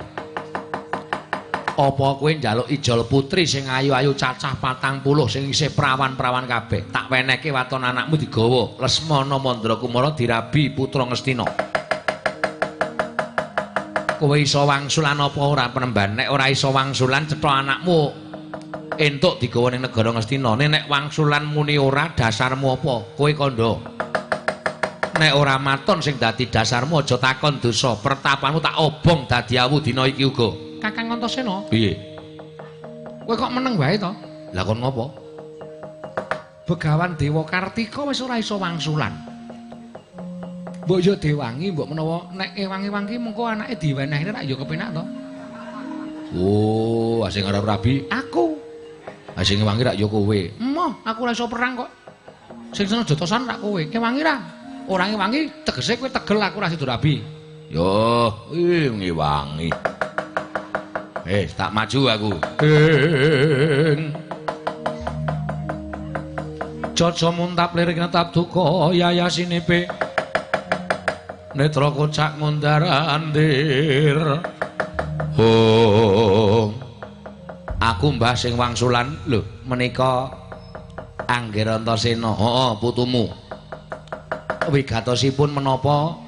Apa kowe njaluk ijol putri sing ayu-ayu cacah 40 sing isih prawan-prawan kabeh? Tak wenehke waton anakmu digawa Lesmana Mandrakumara dirabi putra Ngastina. Kowe iso wangsulan apa ora penemban? Nek ora iso wangsulan cetha anakmu entuk digawa ning negara Ngastina. Nek wangsulan muni ora, dasarmu apa? Kowe kandha. Nek ora maton sing dadi dasarmu aja takon dosa. Pertapanmu tak obong dadi awu dina iki uga. Kakang Antasena, piye? Kowe kok meneng wae to? Lah kon ngopo? Begawan Dewa Kartika wis ora iso wangsulan. Mbok yo dewangi, mbok menawa nek ewangi-wangi mengko anake diwenehne rak yo kepenak to. Oh, sing arep rabi aku. Sing ewangi rak yo kowe. Emoh, aku ora iso perang kok. Sing seneng jotosan rak kowe. Ewangi ra? Ora ngewangi tegese kowe tegel aku ora sida rabi. Yo, ngewangi. Tak maju aku. Caca muntap lirik netap duka yayasinipe. Netra kocak ngundar andir. Oh. Aku mbah sing wangsulan lho menika Angger Antasena. Heeh, putumu. Wigatosipun menapa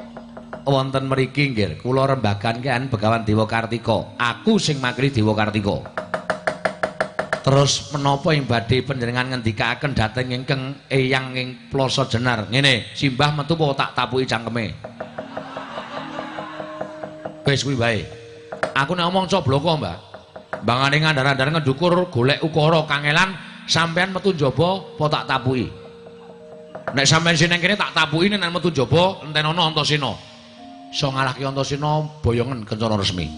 wonten mriki nggih kula rembagan kan Begawan Dewa Kartika. Aku sing makili Dewa Kartika. Terus menapa ing badhe panjenengan ngendikaaken dhateng ingkang eyang ing Plasa Jenar. Ngene, simbah metu apa tak tapuki cangkeme. Wis kuwi wae. Aku nek omong cobloko, Mbah. Mbangane ngandar-andar ngendukur golek ukara kangelan, sampean metu njaba apa tak tapuki. Nek sampean sing nang kene tak tapuki, nek metu njaba entenono Antasena. Iso ngalahke Antasena boyongen kencana resmi.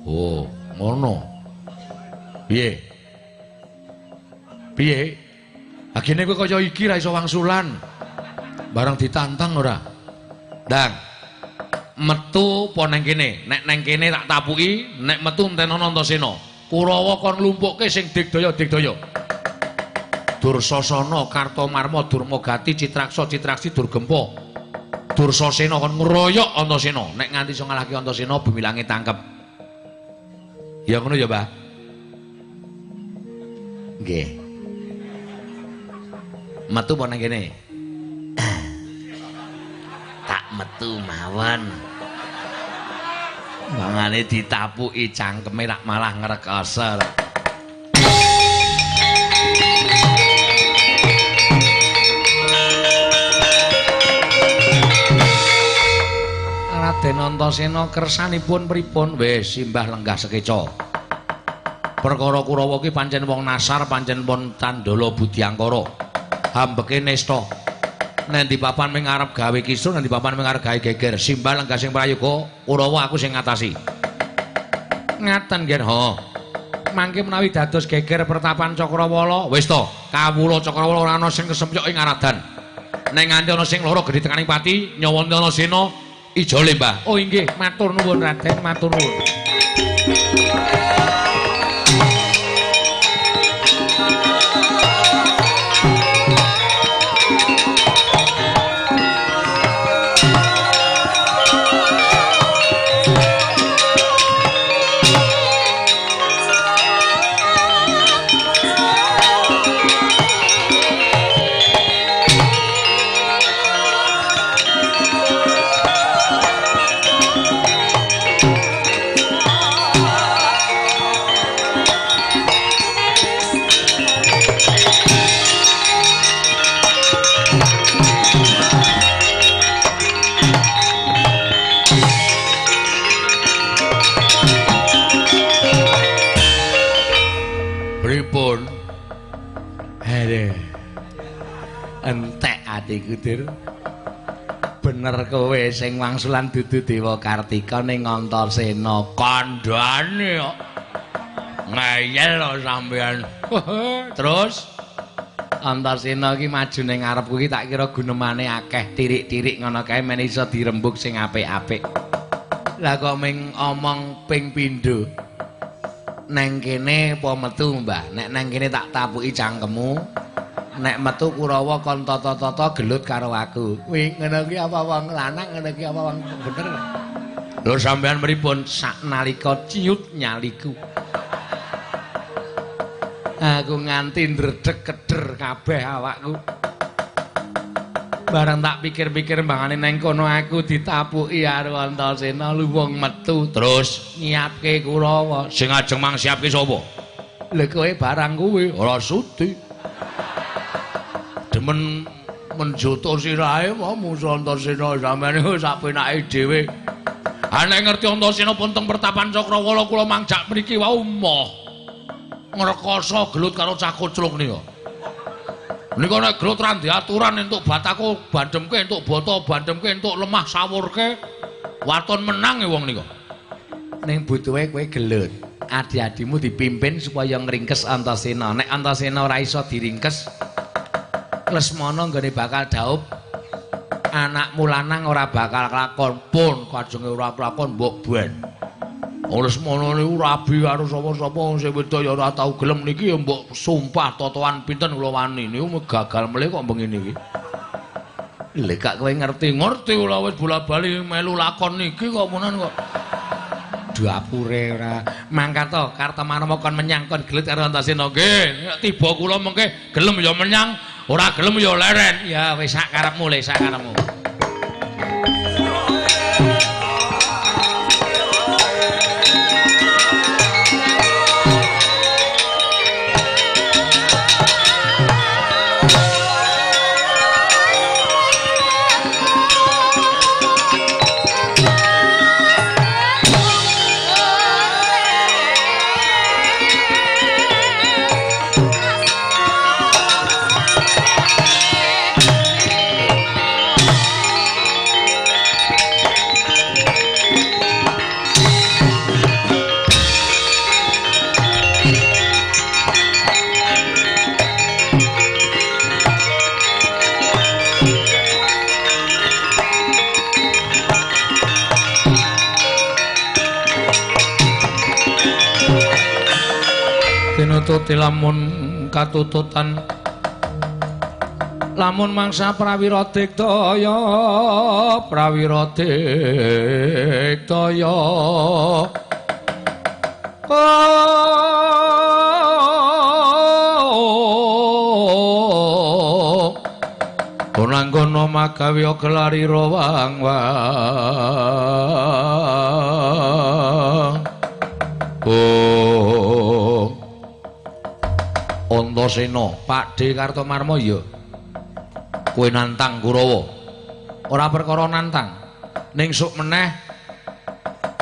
Oh, ngono. Piye? Piye? Agene kowe kaya iki ra iso wangsulan. Bareng ditantang ora? Ndang. Metu apa nang kene? Nek nang kene tak tapuki, nek metu entenono Antasena. Kurawa kon nglumpukke sing digdaya-digdaya. Dursasana, Kartamarma, Durmagati, Citraksa, Citraksi, Durgempa. Dursasena kon ngroyok Antasena. Nek nganti iso ngalahke Antasena, bumi langit tangkep. Ya ngono ya, Mbah? Nggih. Metu apa nang kene? Tak metu mawon. Mangane ditapuki cangkeme rak malah ngrekoso. Raden Antasena kersanipun pripun? Wis simbah lenggah sekeca. Perkara Kurawa ki pancen wong nasar, pancen pun candala budyangkara. Hambeke nesta. Nek di papan ming arep gawe kisruh, nek di papan ming arep gawe geger. Simbah lenggah sing prayoga, Kurawa aku sing ngatasi. Ngaten nggih, ho. Mangke menawi dados geger pertapan Cakrawala, wis to, kawula Cakrawala ora ana sing kesempyok ing aradan. Nek nganti ana sing lara gedhe tekaning pati, nyawa Antasena ijole, Mbah. Oh inggih, matur nuwun Raden, matur nuwun. Pripun? Aduh. Entek atiku, Dir. Bener kowe sing wangsulan dudu Dewa Kartika ning Antasena. Kandhane kok. Ngeyel lho sampean. Terus Antasena iki maju ning ngarepku iki tak kira gunemane akeh, tirik-tirik ngono kae men iso dirembug sing apik-apik. Lah kok ming omong ping pindho. Neng kene apa metu, Mbah? Nek neng kene tak tapuki cangkemmu. Nek metu Kurawa kon tata-tata gelut karo aku. Kuwi ngono ki apa wong lanang, ngono ki apa wong bener. Lho sampean pripun saknalika ciut nyaliku. Aku nganti ndredeg keder kabeh awakku. Bareng tak pikir-pikir mbangane neng kono aku ditapuki karo Antasena luwung metu terus nyiapke Kurawa. Sing ajeng mang siapke sapa? Lha kowe barang kuwi ora sudi. Demen menjoto sirahe wae musuh Antasena sampeyan niku sak penake dhewe. Ha nek ngerti Antasena pun teng pertapan Cakrawala kula mangjak mriki wau moh. Ngrekoso gelut karo cah kocluk nika. Nika nek gelut ra aturan entuk batako bandhemke, entuk boto bandhemke, entuk lemah sawurke, waton menang e wong nika. Ning butuhe kowe gelut. Adi-adimu dipimpin supaya ngringkes Antasena. Nek Antasena ora iso diringkes, Lesmana nggone bakal daup anakmu lanang ora bakal kelakon. Pun kajenge ora kelakon mbok ben. Lesmana niku rabi karo sapa-sapa sing wedok ya ora tau gelem niki ya mbok sumpah totoan pinten kula wani niku gagal melih kok bengi niki. Lha gak kowe ngerti kula wis bola-bali melu lakon niki kok munan kok. Dapure ora mangkat to Kartomarma kon menyang kon gelut karo Antasena. Nggih, tiba kula mengke gelem ya menyang, ora gelem ya leren. Ya wis sak karepmu le, sak karepmu. Tinututi lamun katututan lamun mangsa prawira diktaya prawira diktaya Onanggono magawe gelari rawang wang. Oh. Antasena, Pakdhe Kartomarma ya. Kowe nantang Kurawa. Ora perkara nantang. Ning sok meneh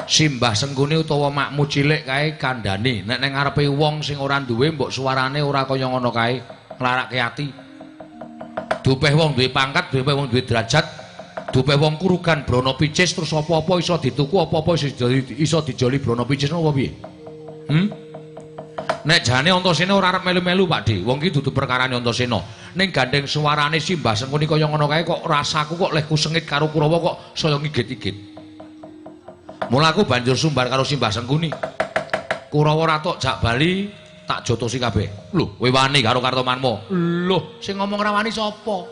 Simbah Sengkuni utawa makmu cilik kae kandhane. Nek nang ngarepe wong sing ora duwe mbok suarane ora kaya ngono kae, nglarake ati. Dupeh wong duwe pangkat, dupeh wong duwe derajat, dupeh wong kurugan brana picis terus apa-apa iso dituku, apa-apa iso dijoli brana picis napa piye? Nek jane Antasena ora arep melu-melu Pakdhe. Wong iki dudu perkarane Antasena. Ning gandeng suarane Simbah Sengkuni kaya ngono kae kok rasaku kok lehku sengit karo Kurawa kok saya ngigit-igit. Mula aku banjur sumbar karo Simbah Sengkuni. Kurawa ora tok jak bali tak jotosi kabeh. Lho, kowe wani karo Kartomarma? Lho, sing ngomong ra wani sapa?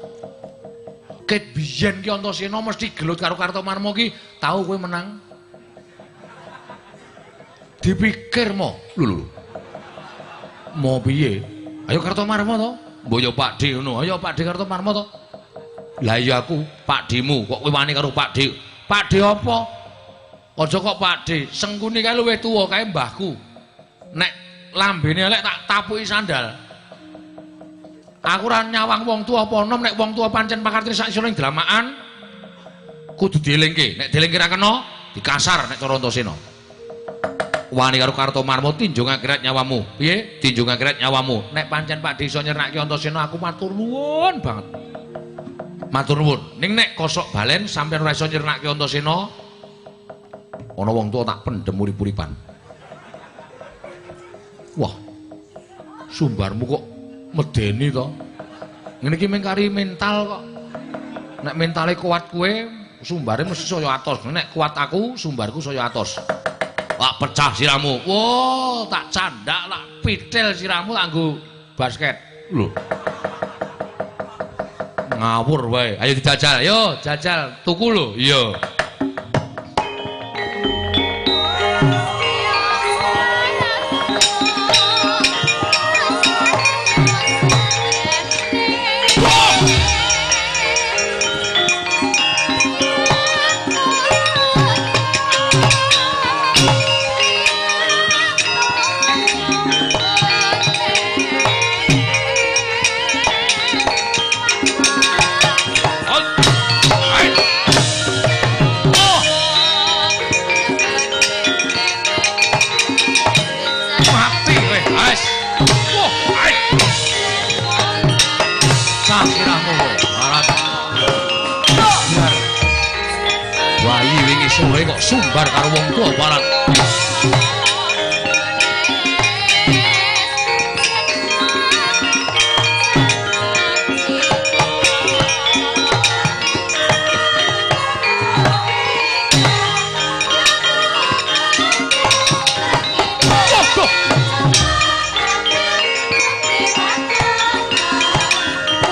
Ket biyen ki Antasena mesti gelut karo Kartomarma ki, tau kowe menang. Dipikir mo. Lho lho. Mau piye? Ayo Kartomarma to. Mbok yo Pakdhe ngono. Ayo Pakdhe Kartomarma to. Lah iya aku Pakdhemu, kok kowe wani karo Pakdhe? Pakdhe apa? Aja kok Pakdhe, Sengkuni kae luwih tuwa kae mbahku. Nek lambene elek tak tapuki sandal. Aku ora nyawang wong tuwa apa enom, nek wong tuwa pancen pakartine sak isone dramakan kudu dielingke. Nek dielingke ra kena, dikasar nek cara Antasena. Wani karo Kartomarmo tinjung akhirat nyawamu. Piye? Tinjung akhirat nyawamu. Nek pancen Pakdhe iso nyernake Antasena aku matur nuwun banget. Matur nuwun. Ning nek kosok balen sampeyan ora iso nyernake Antasena, ana wong tuwa tak pendhem urip-uripan. Wah. Sumbarmu kok medeni to? Ngene iki mung kari mental kok. Nek mentale kuat kowe, sumbare mesti saya atos. Nek kuat aku, sumbarku saya atos. Wah, pecah siramu. Wah, tak candak, tak pitil siramu tak nggo basket. Lho. Ngawur wae. Ayo dijajal. Yo, jajal. Tuku lho. Iya. Sore kok sumbar karo wong tuwa barat.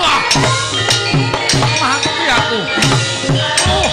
Wah. Mati aku. Oh.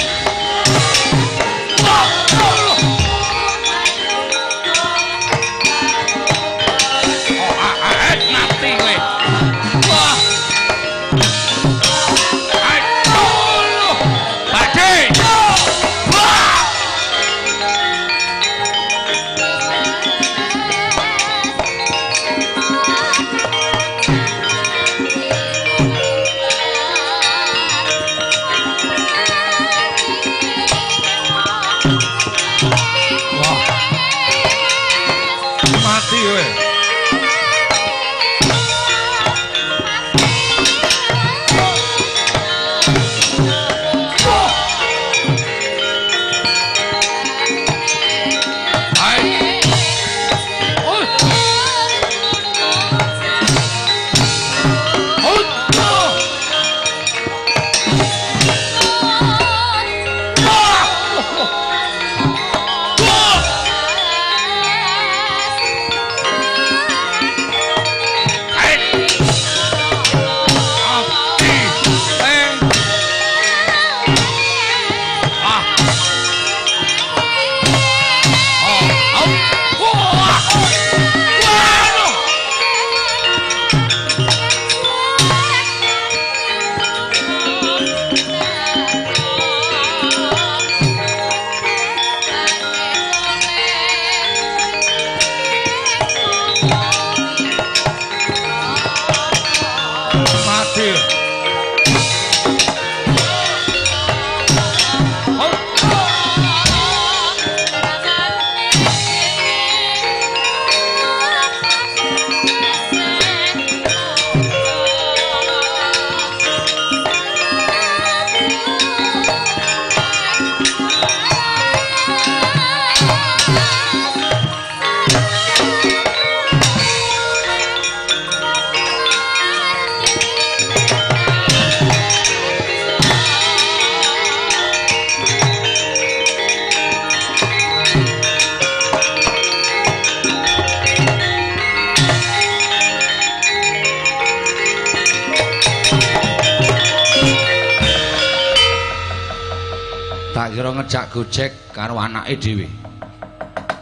Tak kira ngejak gojek karo anake dhewe.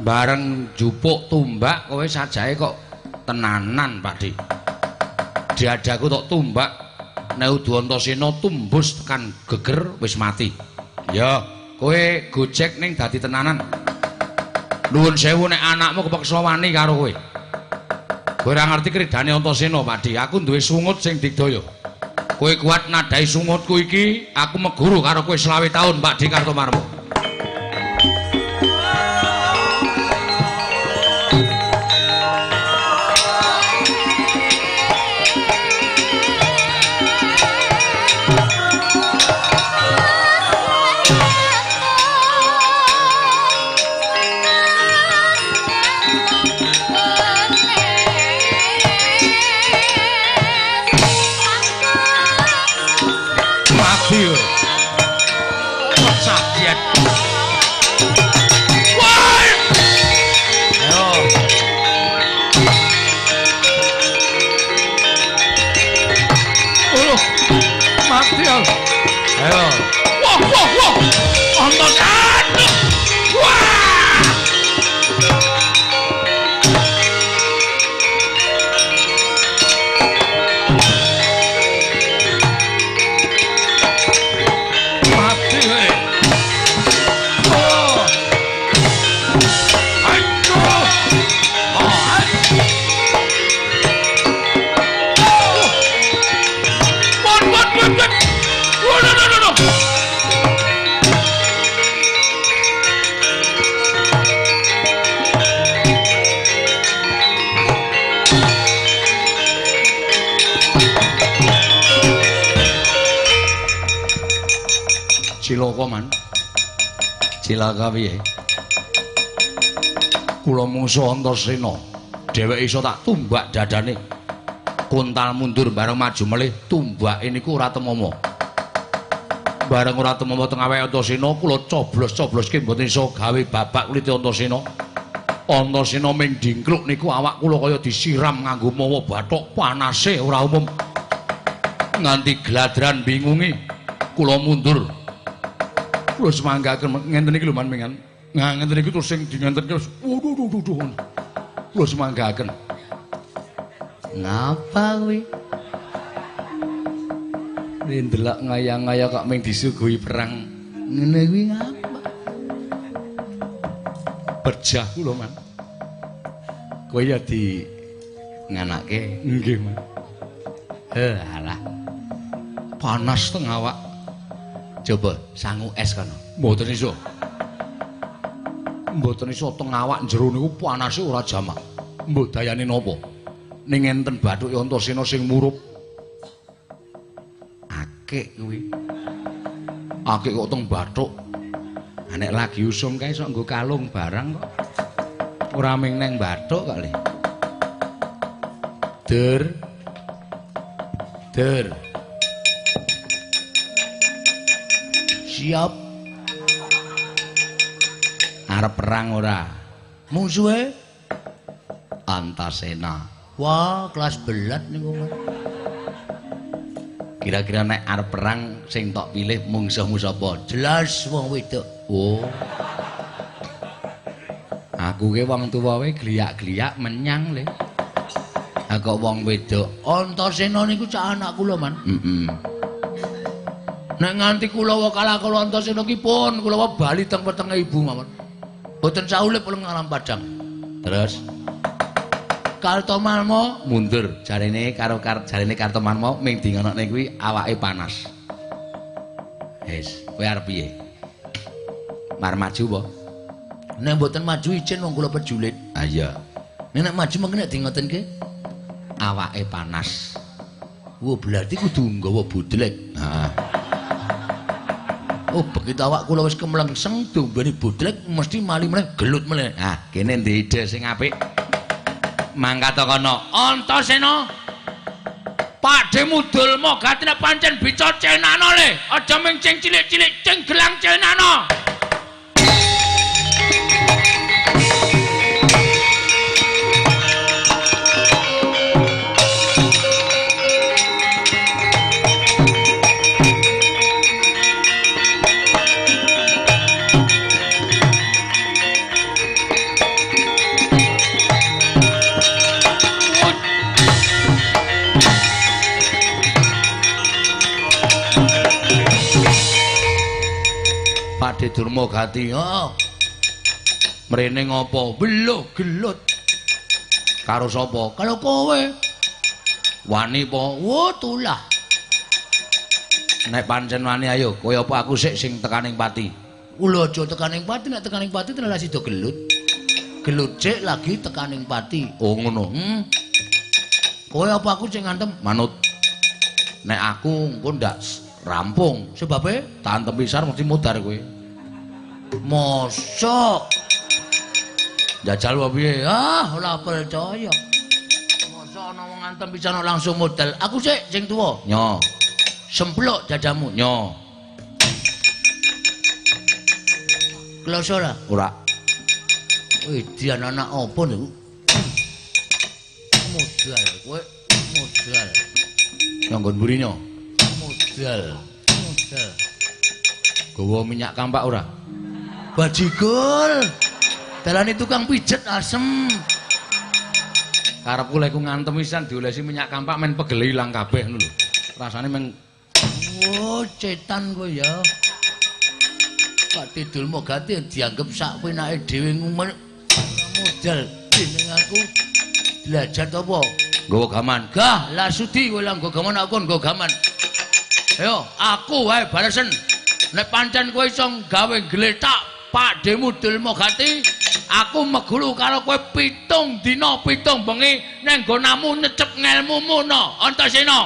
Bareng njupuk tumbak kowe sajae kok tenanan, Pakdhe. Diadaku tok tumbak nek udu Antasena tumbus tekan geger wis mati. Ya, kowe gojek ning dadi tenanan. Nuwun sewu nek anakmu kepeksa wani karo kowe. Kowe ora ngerti kridane Antasena, Pakdhe. Aku duwe sungut sing digdaya. Kowe kuat nadai sungutku iki, aku meguru karo kowe 25 taun, Pakdhe Kartomarmo. Cilaka, Man. Cilaka piye? Kula mungsuh Antasena. Dheweke iso tak tumbak dadane. Kontal mundur bareng maju melih tumbake niku ora temomo. Bareng ora temomo teng awake Antasena kula coblos-cobloske mboten iso gawe babak kulite Antasena. Antasena ming dingkluk niku awak kula kaya disiram nganggo mawa bathok panase ora umum. Nganti gladran bingungi kula mundur. Kula semanggaken ngenten iki lho Man mingan. Nah ngenten iki terus sing di ngenten terus waduh duh duh. Kula semanggaken. Ngapa kuwi? Ndelok ngaya-ngaya kok ming disuguhi perang. Ngene kuwi ngapa? Berjah kula, Man. Kowe ya di nganake. Nggih, Man. Alah. Panas teng awak. Coba sangu es kono. Mboten iso. Mboten iso teng awak jero niku panase ora jamak. Mbok dayane napa? Ning enten bathuke Antasena sing murup. Akik kuwi. Akik kok teng bathuk. Nek lagi usum kae sok nggo kalung barang kok. Ora ming neng bathuk kok le. Dur. Dur. Siap. Arep perang ora? Musuhe Antasena. Wah, kelas belat niku. Kira-kira nek arep perang sing tok pilih mungsuhmu sapa? Jelas wong wedok. Oh. Aku ki wong tuwa wae gliyak-gliyak menyang le. Ha kok wong wedok. Antasena niku cak anak kula, Man. Heeh. Nek nganti kula wa kalah kala Antasena ki pun kula wa bali teng wetenge ibu mawon. Mboten saulip kula ngalam padang. Terus Kartomarmo mundur jarene karo jarene Kartomarmo ming di ngonokne kuwi awake panas. Wis, kowe arep piye? Mar maju apa? Nek mboten maju ijin wong kula pejulit. Ha iya. Nek maju mengko nek di ngotenke awake panas. Wah, berarti kudu nggawa budlek. Heeh. Oh, begitu awak kula wis kemlengseng dombene budlek mesti mali meneh gelut meneh. Nah, kene ndek ide sing apik. Mangkat kono. Antasena. Pakdemu Dulma gati nek pancen bica cenano le. Aja ming cing cilik-cilik cing gelang cenano. Pakde Durma Gati, heeh. Mrene ngopo? Beluh gelut. Karo sapa? Karo kowe. Wani apa? Wo tulah. Nek pancen wani ayo, kowe apa aku sik sing tekaning pati? Kula aja tekaning pati, nek tekaning pati tenan sida gelut. Gelut cek lagi tekaning pati. Oh ngono. Kowe apa aku sing ngantem? Manut. Nek aku engko ndak rampung. Sebabe tantem pisan mesti mudhar kowe. Mosok. Jajal apa piye? Ah, ora percaya. Mosok ana wong ngantem pisan langsung modal. Aku sik sing tuwa. Nyo. Semplok dadamu. Nyo. Kloso ora? Ora. Wih, anak apa niku? Modal kowe, modal. Nyanggon mburi nyo. Modal, modal. Gawa minyak kampak ora? Bajigul. Dalane tukang pijet asem. Karepku lek ku ngantem pisan diolesi minyak kampak men pegele ilang kabeh ngono lho. Rasane men oh, cetan kowe ya. Pak Dulma Gati dianggep sak penake dhewe ngumen modal dening aku belajar apa? Nggawa gaman. Gah, lah sudi kowe lah nggo gaman aku nggo gaman. Ayo, aku wae balesen. Nek pancen kowe iso gawe gletak Pakdemu Dulma Gati, aku meguru karo kowe 7 dina 7 bengi nang nggonamu nyecep ngelmumu no, Antasena.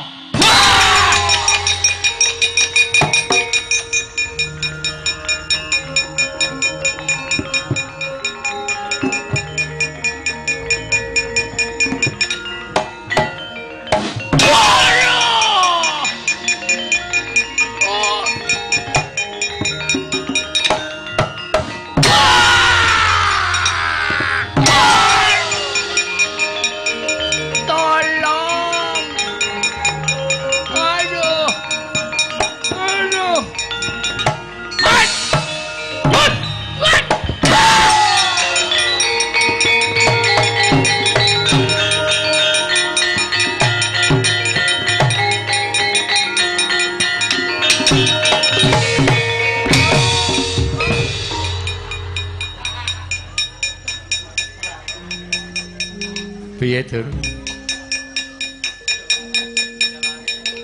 Piye, Dur?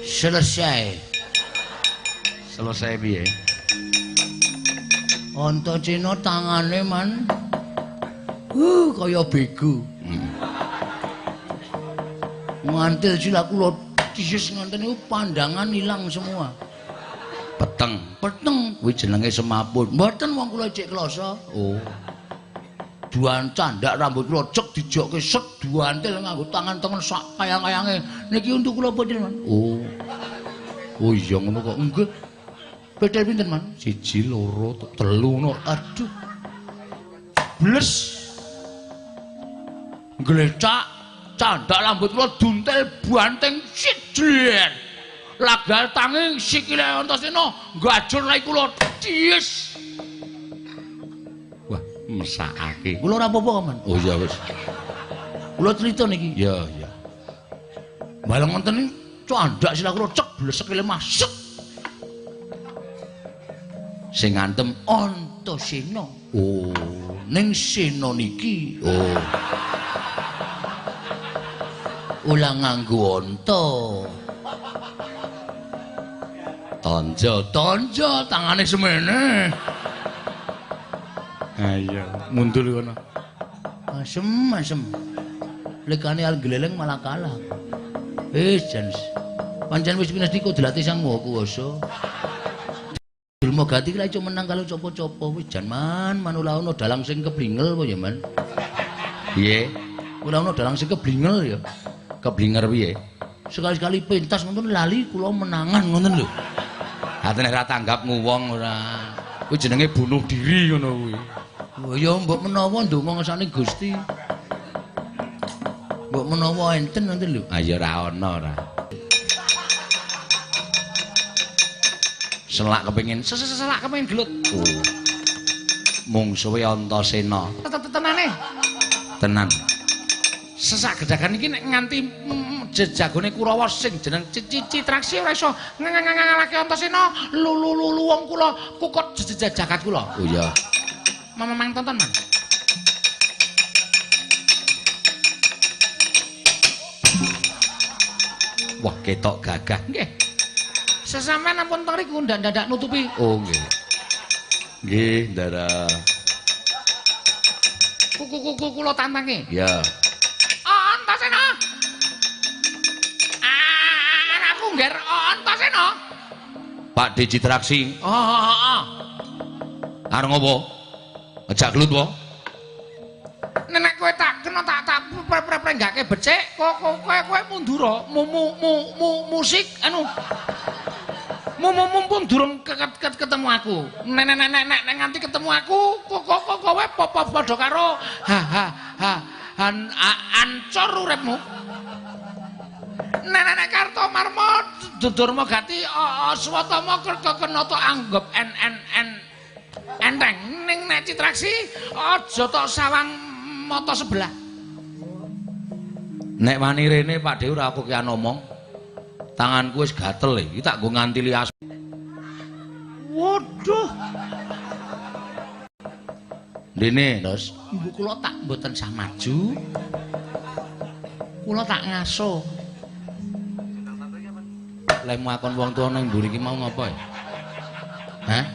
Selesai. Selesai piye? Antasena tangane man. Kaya bego. Ngantil sila kula tisis nganten niku pandangan ilang semua. Peteng. Peteng kuwi jenenge semaput. Mboten wong kula cek kloso. Oh. Duan candak rambut kula cek dijokke set duantil nganggo tangan tengen sak kayang-kayange. Niki untuk kula pinten, Man? Oh. Oh iya ngono kok. Nggih. Petel pinten, Man? 1 2 3 ngono. Aduh. Bles. Glecak candak rambut kula duntel banting sijlen. Lagal tangi sikile Antasena gajur lai kula ties. Wah, mesakake. Kula ora apa-apa, Man. Oh iya wis. Kula crita niki. Iya, iya. Bareng wonten iki candak sila kula cek blesek lemah set. Sing ngantem Antasena. Oh, ning sena niki. Oh. Ula nganggo anta. Tonjo, tonjo tangane semene. Ayo, mundur kono. Asem, asem. Lekane al gleleng malah kalah. Jan. Pancen wis pinesti kodrate Sang Maha Kuwasa. Durma Gati ki lak menang kalau copo-copo wis jan man, manula ono dalang sing keblingel apa ya, Man? Piye? Ora ono dalang sing keblingel ya. Keblinger piye? Sekali-sekali pentas ngoten lali kula menangan ngoten lho. Ha nek ora tanggap nguwong ora. Kuwi jenenge bunuh diri ngono kuwi. Oh ya mbok menawa ndonga ngersane Gusti. Mbok menawa enten ngoten lho. Ah ya ora ana ora. Selak kepengin, selak kepengin gelut. Oh. Mungsuhe Antasena. Tenane. Tenan. Sesak gedagan iki nek nganti jejagone Kurawa sing jeneng Citraksi ora iso ngalahke Antasena, lulu wong kula kukut jagat kula. Oh iya. Mamang tonton, Man. Wah, ketok gagah. Nggih. Sesampean ampun teng riku ndak-ndak nutupi. Oh nggih. Nggih, Ndara. Kuku kula tantange. Iya. Antasena. Anakku ngger Antasena. Pak D Citraksi. Heeh. Arep ngopo? Ngejak gelut po? Nek kowe tak kena tak pre-pre-nggake becik, kok kowe mundura mu musik anu. Mumpung durung ketemu aku. Nek nek nganti ketemu aku, kok kowe padha karo ha ha ha ancur uripmu. Nek nek Kartomarma Durma Gati Swatama kena tok anggep n n n enteng ning nek Citraksi aja tok sawang mata sebelah. Nek wani rene Pak Dew ora aku kian omong. Tanganku wis gatel iki tak nggo ngantili as. Waduh. Dene, Dos, ibu kula tak mboten sah maju. Kula tak ngaso. Lemu akon wong tuwa nang mburi iki mau ngopo ya? Hah?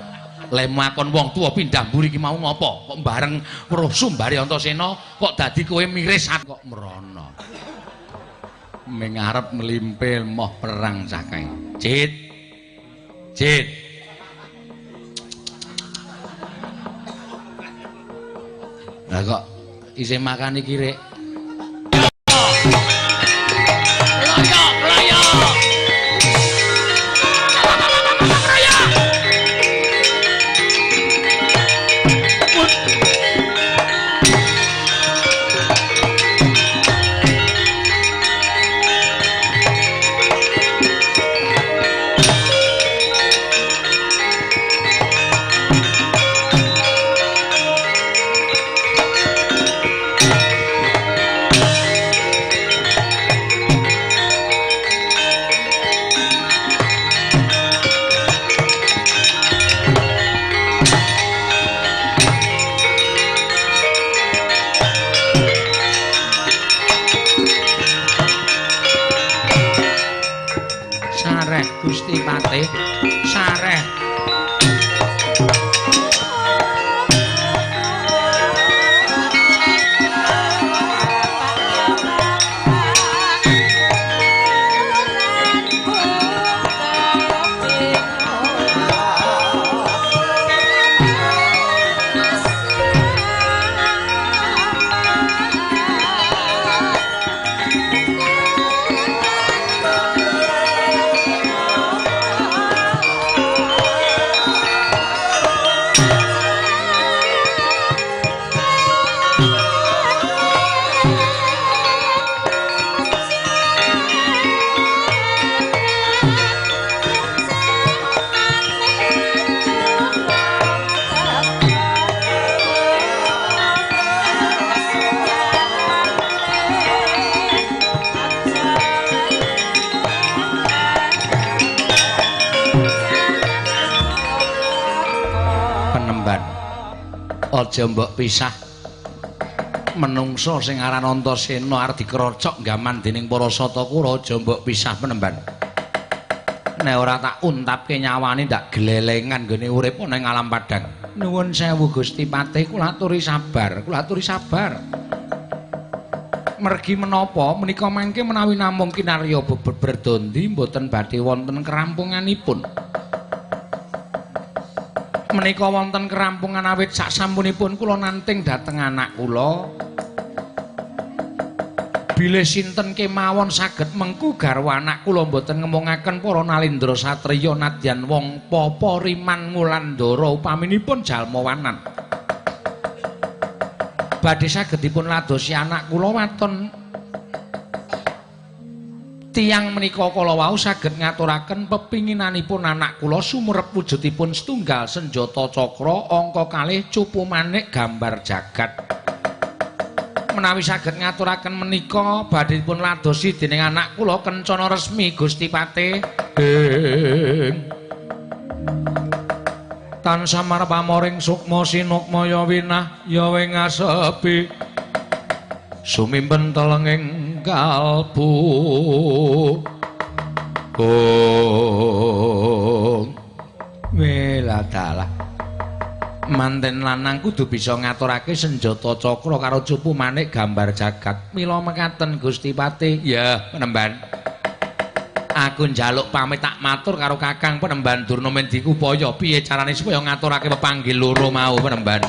Lemu akon wong tuwa pindah mburi iki mau ngopo? Kok bareng weruh sumbare Antasena kok dadi kowe miris kok mrono. Ming arep mlimpil moh perang cah kae. Cit. Cit. Lah kok isih makan iki, Rek? Loyok, loyok. Gusti Patih. Sareh. Aja mbok pisah menungso sing aran Antasena arep dikrocok gaman dening para Satakura, aja mbok pisah penemban. Nek ora tak untapke nyawane ndak glelengan nggone urip ana ing alam padang. Nuwun sewu Gusti Patih, kula aturi sabar, kula aturi sabar. Mergi menapa menika mangke menawi namung kinarya beberdondi mboten badhe wonten kerampunganipun. Menika wonten kerampungan awit sasampunipun kula nanting dhateng anak kula. Bilih sinten kemawon saged mengku garwa anak kula mboten ngemungaken para nalindra satriya nadyan wong papa riman ngulandara upaminipun jalma wanan. Badhe saged dipun ladosi anak kula waton tiyang menika kala wau saged ngaturaken pepinginanipun anak kula sumrep wujudipun setunggal senjata cakra angka kalih cupu manik gambar jagat. Menawi saged ngaturaken menika badhe dipun ladosi dening anak kula kencana resmi Gusti Patih. Tansah marpamoring sukma sinukmaya winah ya wing asepi sumimpen telenging kalbu. Kong weladalah manten lanang kudu bisa ngaturake senjata cakra karo cupu manik gambar jagat. Mila mekaten Gusti Patih. Ya penemban, aku njaluk pamit tak matur karo Kakang Penemban Durna Mendikupaya piye carane supaya ngaturake pepanggil loro mau penemban.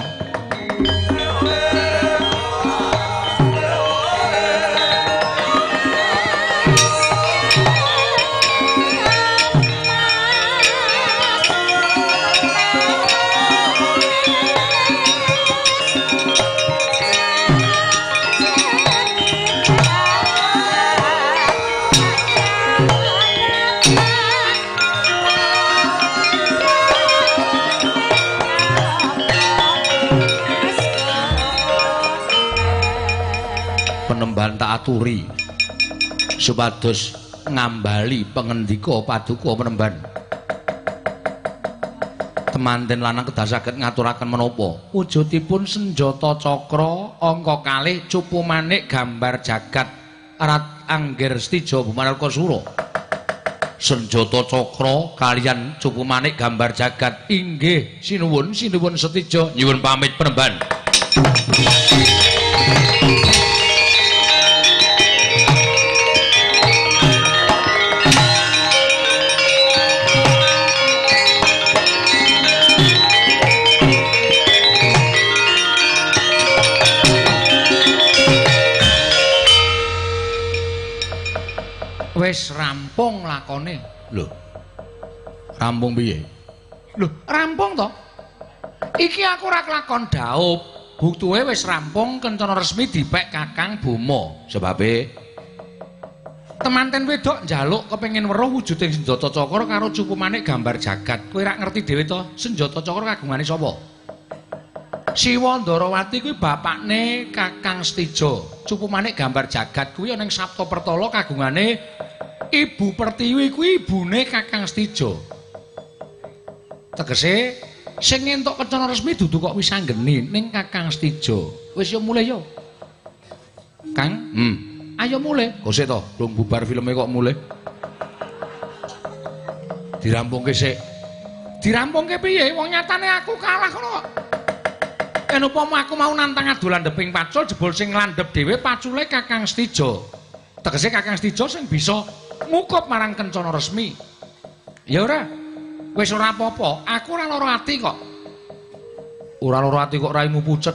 Penemban tak aturi supados ngambali pengendika paduka penemban. Temanten lanang kedah saged ngaturaken menapa wujudipun senjata cakra angka kalih cupu manik gambar jagat Rat Angger Setija Bumanarkasura. Senjata cakra kaliyan cupu manik gambar jagat inggih sinuwun sinuwun Setija. Nyuwun pamit penemban. Wis rampung lakone. Lho. Rampung piye? Lho, rampung to? Iki aku ora kelakon dhaup. Buktuwe wis rampung kencana resmi dipek Kakang Boma. Sebabe temanten wedok njaluk kepengin weruh wujuding senjata cakra karo cupu manik gambar jagat. Kowe ora ngerti dhewe to, senjata cakra kagungane sapa? Siwa Ndarawati kuwi bapakne Kakang Setija. Cupu manik gambar jagat kuwi ana ing Sapta Pertala kagungane Ibu Pertiwi kuwi ibune Kakang Setija. Tegese sing entuk kencana resmi dudu kok wis anggeni ning Kakang Setija. Wis yo mulih yo. Kang, ayo mulih. Kok sik to, durung bubar filme kok mulih. Dirampungke sik. Dirampungke piye? Wong nyatane aku kalah ngono kok. Yen upama aku mau nantang adu landheping pacul jebul sing landhep dhewe pacule Kakang Setija. Tegese Kakang Setija sing bisa ngukup marang Kencana Resmi. Ya ora. Wis ora apa-apa, aku ora lara ati kok. Ora lara ati kok raimu pucet.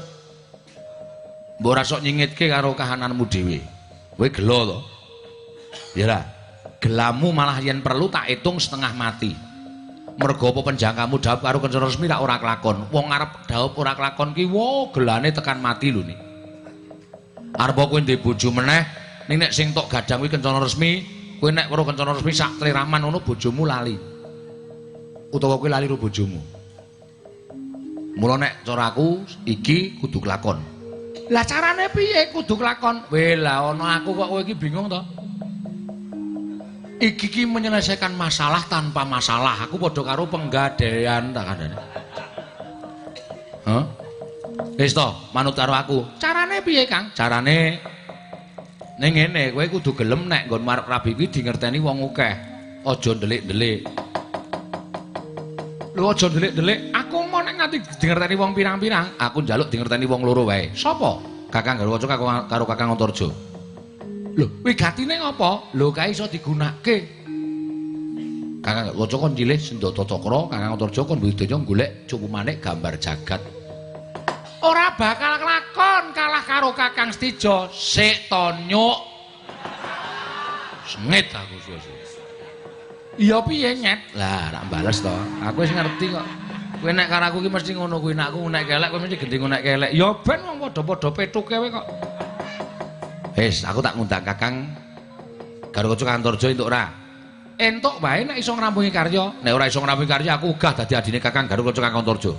Mbok ora sok nyingitke karo kahananmu dhewe. Kowe gelo to? Ya lah. Gelamu malah yen perlu tak hitung setengah mati. Mergo apa penjangkamu dhaup karo Kencana Resmi rak ora kelakon. Wong arep dhaup ora kelakon ki wo gelane tekan mati lho ni. Arep kowe ndek bojo meneh ning nek sing tok gadang kuwi Kencana Resmi, kowe nek weruh Kencana Resmi sak tleraman ngono bojomu lali. Utawa kowe lali karo bojomu. Mula nek cara aku iki kudu kelakon. Lah carane piye kudu kelakon? Weh lah ana aku kok kowe iki bingung to. Iki ki menyelesaikan masalah tanpa masalah. Aku padha karo penggadaian tak kandhane. Hah? Wis to, manut karo aku. Carane piye, Kang? Carane ning ngene, kowe kudu gelem nek nggon arep rabi kuwi dingerteni wong akeh. Aja ndelik-ndelik. Lho aja ndelik-ndelik. Aku mau nek nganti dingerteni wong pirang-pirang, aku njaluk dingerteni wong loro wae. Sapa? Kakang Garwaca karo Kakang Antarja. Lho, wigatine ngopo? Lho, kae iso digunakake. Kakang Garwaca kon nyilih sendata cakra, Kakang Antarja kon budidaya golek cupu manik gambar jagat. Ora bakal kelakon kalah karo Kakang Setija. Sik to nyuk. Sengit aku suwe-suwe. Iya piye nyet? Lah, rak bales to. Aku wis ngerti kok. Kowe nek karo aku ki mesti ngono kuwi, nek aku nek kelek kowe mesti gendhe nek kelek. Ya ben wong padha-padha pethuke kowe kok. Wis, aku tak ngundang Kakang Garwaca Antarja entuk ora? Entuk wae nek iso ngrampungi karya. Nek ora iso ngrampungi karya aku ogah dadi adine Kakang Garwaca Kang Antarja.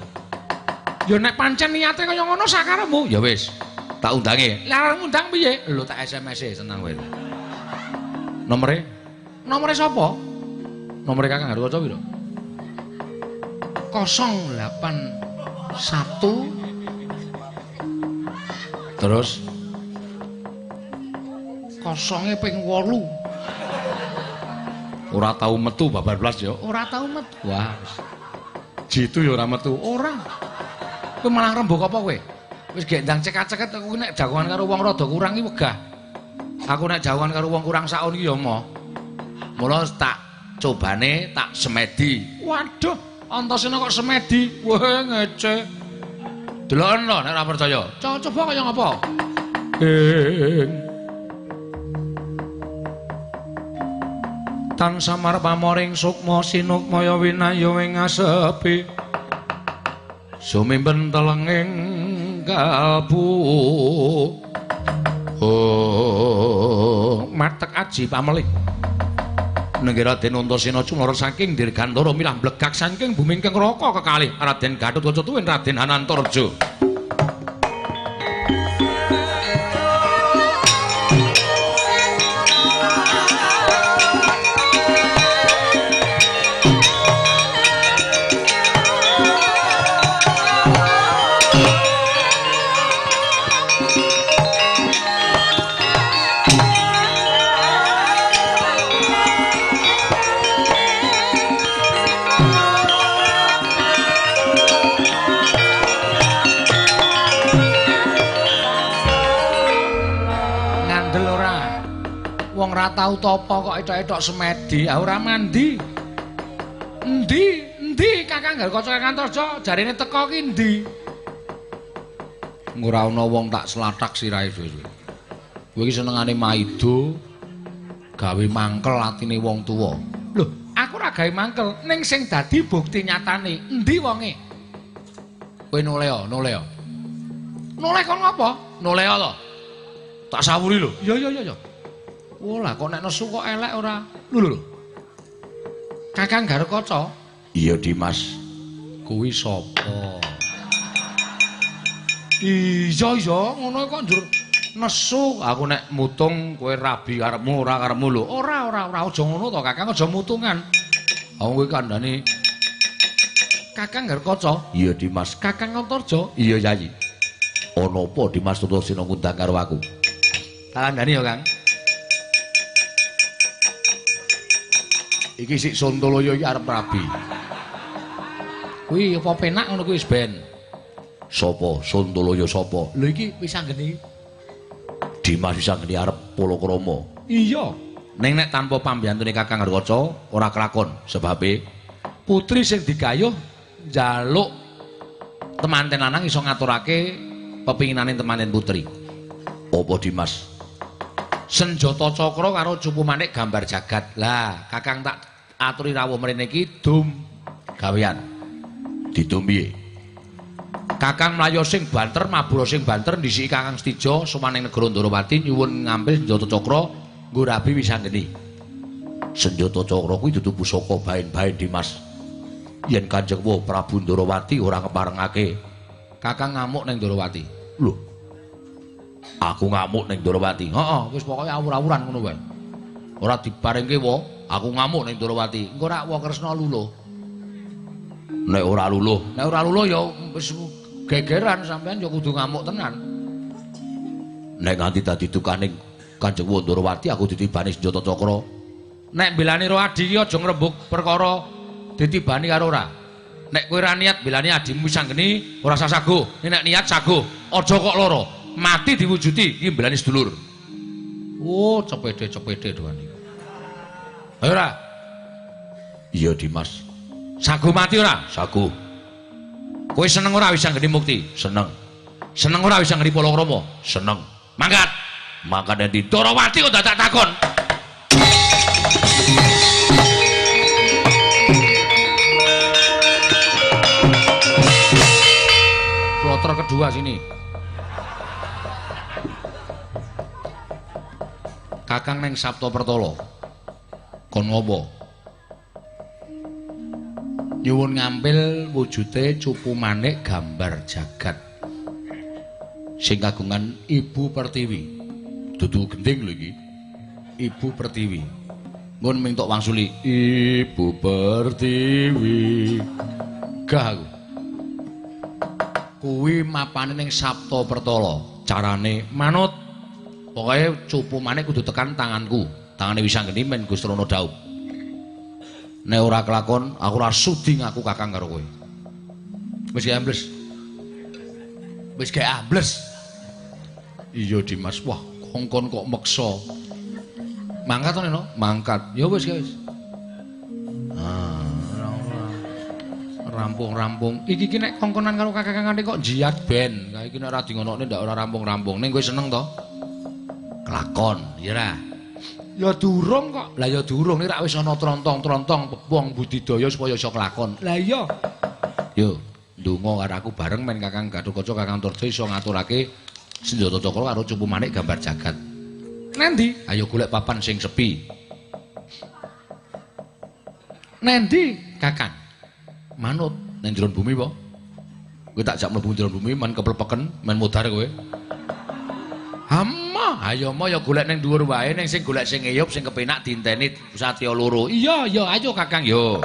Ya nek pancen niate kaya ngono sakarepmu. Ya wis, tak undange. Lah ngundang piye? Lho tak SMS-e seneng kowe. Nomere? Nomere sapa? Nomere Kakang Garwaca piro? 081 terus kosonge ping 8. Ora tau metu babar blas ya. Ora tau metu. Wah. Jitu ya ora metu. Ora. Kowe malah rembug apa kowe? Wis gek ndang cekak-ceket aku nek jagongan karo wong rada kurang iki wegah. Aku nek jagongan karo wong kurang saon iki ya moh. Mula tak cobane tak semedi. Waduh, Antasena kok semedi. Wah, ngece. Deloken lho nek ora percaya. Coba kaya ngapa? Tan samar pamoring sukma sinukmaya winaya ing asepi sumimpen telenging kalbu. Oh, matek aji pamelih nenggih Raden Antasena cumara saking Dirgantara milah blegak saking bumi ingkang raka kekalih Raden Gatotkaca tuwin Raden Anantarja. Tau topo kok etok-etok semedi, ah ora mandi. Endi? Endi Kakang Garwaca Kakang Antarja jarene teko ki endi? Ora ana wong tak slathak sirahe dhewe. Kowe iki senengane maido gawe mangkel atine wong tuwa. Lho, aku ora gawe mangkel, ning sing dadi bukti nyatane endi wonge? Kowe noleh, noleh. Noleh kon ngopo? Noleh to. Tak sawuri lho. Iya iya iya. Wah lah kok nek nesu kok elek ora. Lho lho. Kakang Garwaca. Iya Dimas. Kuwi sapa? Iya iya ngono kok njur nesu. Aku nek mutung kowe rabi karepmu ora karepmu lho. Ora ora ora aja ngono to Kakang, aja mutungan. Wong kowe kandhane Kakang Garwaca. Iya Dimas. Kakang Antarja. Iya Yayi. Ana apa Dimas Antasena ngundang karo aku? Tak kandhani ya Kang. Iki sik Sontoloyo iki arep rabi. Kuwi apa penak ngono kuwi wis ben. Sapa Sontoloyo sapa? Lho iki Wisanggeni. Dimas Wisanggeni arep palakrama. Iya. Ning nek tanpa pambiyantune Kakang Gatotkaca ora kelakon sebabe putri sing digayuh njaluk temanten lanang iso ngaturake pepinginane temanten putri. Apa Dimas? Senjata cakra karo cupu manik gambar jagat. Lah, Kakang tak aturi rawuh mrene iki dum gawean. Didum piye? Kakang mlayu sing banter, mabur sing banter ndhisiki Kakang Setija sowan ning negara Ndorowati nyuwun ngambil senjata cakra nggo rabi Wisanggeni. Senjata cakra kuwi dudu pusaka baen-baen Dimas. Yen Kanjeng Prabu Ndorowati ora keparengake, Kakang ngamuk ning Ndorowati. Lho. Aku ngamuk ning Ndorowati. Heeh, wis pokoke awur-awuran ngono wae. Ora diparingke wa, aku ngamuk ning Ndorowati. Engko rak wa Kresna luluh. Nek ora luluh, nek ora luluh ya wis gegeran sampean ya kudu ngamuk tenan. Nek nganti dadi dukaning Kanjeng Ndorowati aku ditibani senjata cakra. Nek belani ro adi ki aja ngrembug perkara ditibani karo ora. Nek kowe ora niat belani adimu Wisanggeni ora usah sago. Nek niat sago, aja kok lara. Mati diwujudi iki mbelani sedulur. Oh, cepede-cepede doan iki. Ayo ora? Iya, Dimas. Sago mati ora? Sago. Kowe seneng ora Wisanggeni mukti? Seneng. Seneng ora Wisanggeni palakrama? Seneng. Mangkat. Mangkat endi? Ndorowati kok dadak takon. Kloter kedua sini. Kakang neng Sabto Pertolo. Kon ngopo? Nyuwun ngambil wujute cupu manik gambar jagat sing kagungan Ibu Pertiwi. Dudu gending lho iki. Ibu Pertiwi. Ngun mintuk wangsuli Ibu Pertiwi. Gah aku. Kuwi mapane ning Sabto Pertolo. Carane manut. Pokoke cupu manik kudu tekan tanganku. Tangane Wisanggeni men Gustrana dhaup. Nek ora kelakon, aku ora sudi ngaku kakang karo kowe. Wis gawe ambles. Wis gawe ambles. Iya Dimas, wah kongkon kok meksa. Mangkat to Neno? Mangkat. Ya wis gawe wis. Ah, rampung-rampung. Iki ki nek kongkonan karo kakang-kakangane kok jiat ben. Kae iki nek ora di ngonokne ndak ora rampung-rampung. Ning kowe seneng to? Kelakon, ya ra. Ya durung kok. Lah ya durung nek rak wis ana trontong-trontong pepong budidaya supaya iso kelakon. Lah iya. Yo, ndonga karo aku bareng men Kakang Gatotkaca Kakang Antarja iso ngaturake senjata cakra karo cupu manik gambar jagat. Nendi? Ayo golek papan sing sepi. Nendi, Kakang? Manut ning jero bumi apa? Kowe tak jak mlebu jero bumi men keplepeken, men modar kowe. Hama, ayo mo ya golek ning dhuwur wae, ning sing golek sing ngeyup sing kepenak diinteni satya loro. Iya, iya, ayo Kakang yo.